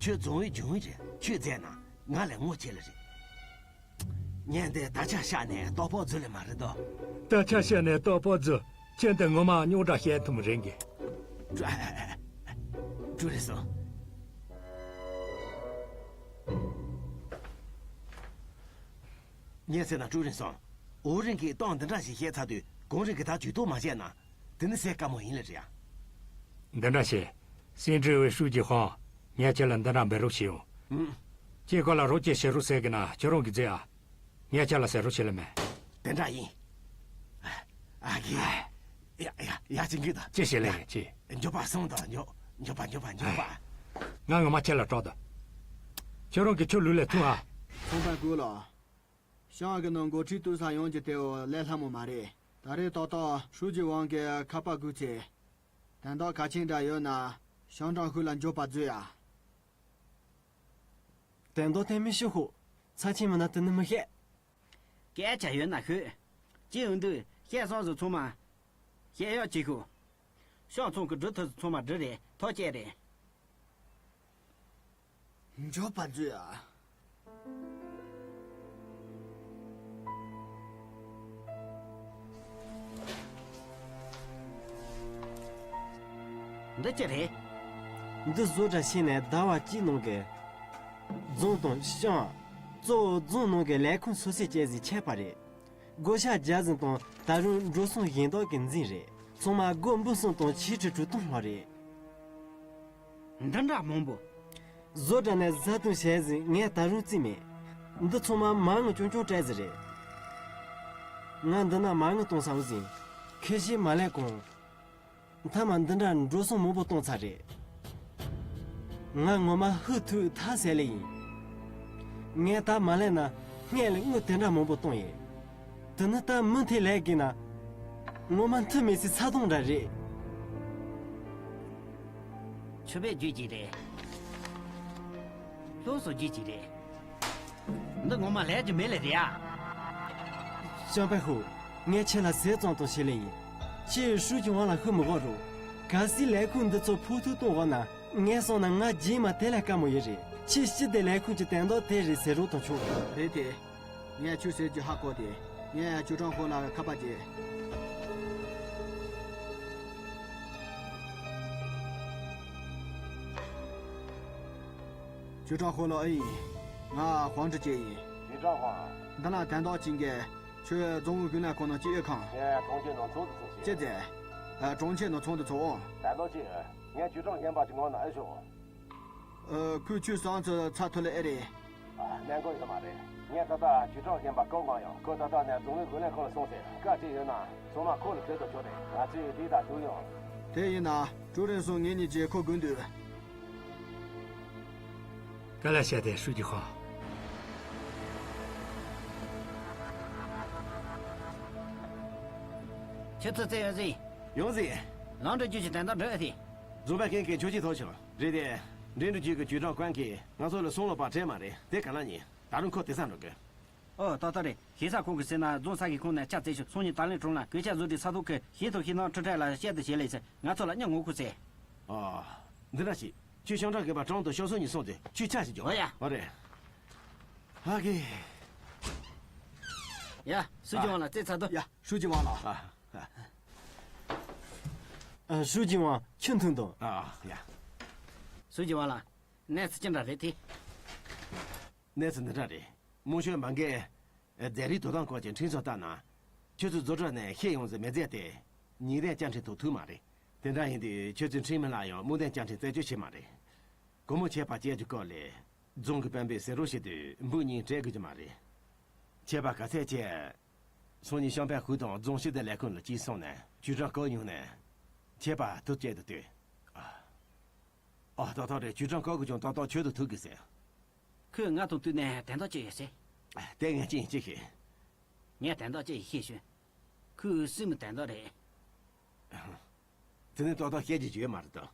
ཁྱོད་རྫོང་བའི་ལྗོན་རེད། ཁྱོད་རྫས་ན་ང་ལས་ངོ་ཆེ་ལེ་རེད། ངས་འདི་ད་ཆ་ཤ་ནས་ལྟོགས་པོ་རྫུ་ལེ་མ་རེད་དོ། ད་ཆ་ཤ་ནས་ལྟོགས་པོ་རྫུ། ཁྱེད་འདི་ངོ་མ་རྙོག་དྲ་བཤད་ཐུབ་མི་རེད་གི། ཀྲུའུ་རེན་སོང་། ངས་ཟེར་ན་ཀྲུའུ་རེན་སོང་། ཨོ་རིན་གྱིས་གཏམ་འདི་འདྲ་ཞིག་བཤད་ཚར་དུས་གོང་རིན་གྱིས་ད་ཇུས་གཏོགས་མ་བྱས་ན། དེ་ནི་ཟས་དཀའ་མོ་ཡིན་ལེ་རེད་ཡ། འདི་འདྲ་བྱས། སྲིད་ཁྲི་བའི་ཧྲུའུ་ཅི་ཧོང་། ངས་ཁྱེད་ལ་འདི་འདྲ་འབད་རོགས་བྱེད་ཡོང་། ཨུམ། ཁྱེད་ཁོ་ལ་རོགས་ཅི་བྱེད་རོགས་ཟེར་གི་ན་ཁྱེད་རང་གིས་མཛད་ཨ། ངས་ཁྱེད་ལ་ཟེར་རོགས་བྱེད་ལེ་མེད། དེ་འདྲ་ཡིན། ཨ་གི། ཡ་ཡ་ཡ་ཅི་འགི་ད། ཅི་བྱེད་ལེ་ཡ་ཅི། མགྱོགས་པ་སོང་དང་མགྱོགས་མགྱོགས་པ་མགྱོགས་པ་མགྱོགས་པ། ང་ངོ་མ་ཁྱེད་ལ་སྐྲག་ད། ཁྱེད་རང་གིས་ཁྱོད་ལུས་ལས་ཐུང་ཨ། ཚོང་པ་ཀུ་ལོ། ཤང་གི་ནང་འགོ་ཁྲིད་བཏུལ་ས་ཡོང་རྒྱུ་དེའོ་ལས་སླ་མོ་མ་རེད། ད་རེས་ཏག་ཏག་ཧྲུའུ་ཅི་ཝང་གི་ཁ་པར་སྒུག་ཚེ། དོན་དག་གལ་ཆེན་འདྲ་ཡོད་ན་ཤང་ཀྲང་ཧུའུ་ལ་མགྱོགས་པར་བརྗོད་ཡ། དོན་དག་དེ་མི་ཤོད་ཤོག་ཚབས་ཆེན་མིན་ན་དེ་ནི་མི་ཤེས། སྐད་ཆ་ཡོད་ན་ཤོད། ཅི་ཡོང་དུས་བཤད་བསམ་སོ་ཚང་མ་བཤད་ཡག་བྱེད་ཤོག་ཤང་ཚང་གི་སྒྲུབ་ཐུབ་སོ་ཚང་མ་སྒྲུབ་རེད། ཐག་བཅད་རེད། མགྱོགས་པར་མཛོད་ཨ། འདི་ཅི་རེད། འདི་བཟོ་གྲྭ་ཕྱེ་ནས་ཟླ་བ་གཅིག་ནང་གི་རྫོང་དང་ཤང་། གཙོ་བོ་རྫོང་ནང་གི་ལས་ཁུངས་སོ་སོས་བྱས་ཟིན་ཆད་པ་རེད། བགོ་བཤའ་རྒྱག་ཟིན་དང་ད་རུང་འགྲོ་སོང་གཞན་དག་གི་འཛིན་རེད། ཚང་མ་སྒོར་འབུམ་གསུམ་དང་ཆིག་ཁྲི་དྲུག་སྟོང་ལྷག་རེད། འདི་འདྲ་མང་པོ། བཟོ་གྲྭ་ནས་བཟའ་བཏུང་བྱས་ཟིན་ངས་ད་རུང་བརྩིས་མེད། འདི་ཚང་མ་མ་དངུལ་རྐྱང་རྐྱང་སྤྲད་ཟིན་རེད། ང་འདི་ན་མ་དངུལ་གཏོང་ས་འོ་ཟིན། ཁེ་ཤེས་མ་ལས་གོང་། མཐའ་མ་འདི་འདྲ་འགྲོ་སོང་མང་པོ་གཏོང་ཚར་རེད། ང་ངོ་མ་ཧུ་ཐུག་ཐ་ཟེར་ལེ་ཡིན། ངས་ད་མ་ལས་ན་སྔས་ལ་དངུལ་དེ་འདྲ་མང་པོ་གཏོང་ཡིན། དེ་ནི་ད་མུ་མཐུད་ལས་དགོས་ན། ངོ་མ་མཐུ་མེད་སའི་ས་དོང་འདྲ་རེད། ཆུ་བེད་རྒྱུད་ཀྱི་རེད། ལྷོ་སོ་རྒྱུད་ཀྱི་རེད། འདི་ངོ་མ་ལས་ཀྱི་མེད་ལེ་རེད་ཨ། ཤང་པའི་ཧུ། ངས་ཁྱེད་ལ་ཟས་གཙང་དང་བྱེད་ལེ་ཡིན། ཁྱེད་ཧྲུའུ་ཅི་ཝང་ལ་ཧུ་མི་གོ་རུ། གལ་སྲིད་ལས་ཁུངས་འདི་ཚོ་ཕོག་ཐུག་གཏོང་འོང་ན། ངས་སོང་ན་ང་རྗེས་མ་དེ་ལས་དཀའ་མོ་ཡོད་རེད། ཁྱེད་སྤྱི་བདེ་ལས་ཁུངས་ཀྱི་དོན་དག་དེ་རེད་ཟེར་རོགས་དང་ཆོག་རེད་དེ། ངས་ཁྱོད་ཟེར་རྒྱུ་ཧ་གོ་དེ། ངས་ཅུ་ཀྲང་ཧོ་ལ་ཁ་པར་བྱས། ཅུ་ཀྲང་ཧོ་ལོ་ཨེ་ཡིན། ང་ཧོང་ཀྲི་ཅེ་ཡིན། ཅུ་ཀྲང་ཧོ། འདི་ན་དོན་དག་ཅིག་གི། ཁྱོད་རྫོང་ཨུ་ཀུན་ལས་ཁོ་ནང་སྐྱིད་ཨེ་ཁང་། ངས་གྲོང་ཁྱེར་ནང་ཚོགས་སུ་ཚོགས་ཤིག་ཅི་ཟེར། ཨ། གྲོང་ཁྱེར་ནང་ཚོགས་འདུ་ཚོགས་འོང་། དོན་དག་ཅིག་ངས་ཅུ་ཀྲང་ཧེན་པ་ཅིག་ངོ་ན་ཨེ་ཤོག་ཨ། ཁོས་ཁྱོད་སང་ཚོ་ཚ་ཐུ་ལེ་ཨེ་རེད། ཨ། གནད་འགག་ཡོད་མ་རེད། ངས་ད་ལྟ་ཅུ་ཀྲང་ཧེན་པ་བཀའ་གནང་ཡང་ཁོ་ད་ལྟ་ནས་རྫོང་ཨུའི་གུང་ལས་ཁང་ལ་སོང་ཟེར། སྐད་ཆ་ཡོད་ན་ཚང་མ་ཁོ་ལ་ཕུལ་དུ་ཆོག་རེད། ང་ཚོས་འདི་དང་ཐུག་ཡོང་། དེ་ཡིན་ན་ཀྲུའུ་རེན་སོང་ངེད་གཉིས་ཀྱིས་ཁོ་སྒུག་འདུག་ག་ལ་བཤད་དེ་ཧྲུའུ་ཅི་ཧོ། ཁྱེད་ཚོ་བཙལ་ཡོང་ཟིན། ཡོང་ཟིན། ལང་འགྲོ་རྒྱུ་ཞིག་དོན་དག་འགྲོ་ཨེ་ཐི། རྫོང་པ་ཀན་གྱིས་ཁྱོད་ཀྱིས་ཐོག་ཆོག་རེད་དེ། འགྲིམ་འགྲུལ་ཅུས་ཀྱི་ཅུས་ཀྲང་ཀོན་གྱིས་ང་ཚོ་ལ་སོང་ལོ་པ་སྤྲད་མ་རེད་དེ་ག་ལ་ཉེ། ད་རུང་ཁོ་དེ་ས་འགྲོ་དགོས། ཨོ་ཏག་ཏག་རེད། ཞེ་ས་ཁོང་གིས་ཟེར་ན་རྫོང་ས་གི་ཁོང་ནས་ཆ་བཙལ་ཤོག་སང་ཉིན་ད་ལན་གྲོང་ལ་གོས་ཆ་བཟོ་དུས་ས་ཐོག་གི་ཞེ་ཐོག་ཞེ་ནང་ཁྲི་ཁྲལ་ལ་བཤད་དུ་བྱེད་ལས་ཟེར་ང་ཚོ་ལ་སྙིང་ངོ་ཁུ་ཟེར། ཨོ། འདི་འདྲ་ཞིག་ཁྱོད་ཤང་ཀྲང་གན་པ་ཀྲང་དུ་ཤོག་སང་ཉིན་སོང་དུས་ཁྱོད་ཆ་ཞིག་འཇོག་ཨོ་ཡ། ཨོ་རེད། ཧ་གི། ཡ། ཧྲུའུ་ཅི་ཝང་ལ་རྩེ་ཚ་དོ། ཡ། ཧྲུའུ་ཅི་ཝང་ལ། ཨ། ཨ། ཧྲུའུ་ཅི་ཝང་ཁྱོད་མཐུན་དང་། ཨ། ཡ། ཧྲུའུ་ཅི་ཝང་ལ། གནས་ཚུལ་ཅི་འདྲ་རེད་དེ། གནས་ཚུལ་འདི་འདྲ་རེད། རྨོ་ཤོད་མ་འགས། རྫས་རིགས་དོ་དམ་སྐོར་གྱི་འཕྲིན་བཟོ་ལྟ་ན། ཁྱོད་ཚོའི་བཟོ་གྲྭ་ནས་ཤེས་ཡོང་ཟེར་མི་རྫས་དེ། ཉིན་རེ་བཅའ་ཁྲིམས་ཐོག་ཐུག་མ་རེད། དེ་འདྲ་ཡིན་དུས་ཁྱོད་ཚོའི་ཁྲིམས་མི་ལ་ཡང་དམག་དོན་བཅའ་ཁྲིམས་རྩད་གཅོད་བྱེད་མ་རེད། སྒོར་མོ་ཆད་པ་བཅད་རྒྱུ་སྐོར་ལས། རྫོང་གི་དཔོན་པོས་ཟེར་རོགས་བྱེད་དུས་འབུ་གཉིས་སྤྲད་དགོས་ཀྱི་མ་རེད། ཆད་པ་ག་ཚད་ཆེ། སང་ཉིན་ཤང་པའི་ཧུའུ་དང་རྫོང་ཞི་བདེ་ལས་ཁུངས་ལ་གཅིག་སོང་ནས་ཅུས་ཀྲང་ཀོ་ཡོང་ནས། ཆད་པ་ཐུག་བཅད་དུ་ལྟོས། ཨ། ཨ། ཏག་ཏག་རེད། ཅུས་ཀྲང་ཀོ་གིས་ཀྱང་ཏག་ཏག་ཁྱོད་དུ་ཐུག་གི་ཟེར། ཁོས་ང་དང་བསྟུན་ནས་དོན་དག་ཅི་ཡོད་ཟེར། དེ་ངས་ཅི་ཡིན་ཅི་ཤེས། ངས་དོན་དག་ཅིག་ཤེས་བྱུང་། ཁོའི་སྲིང་མོ་དོན་དག་རེད། དེ་ནི་ཏག་ཏག་བཤད་རྒྱུ་ཡོད་མ་རེད་དོ།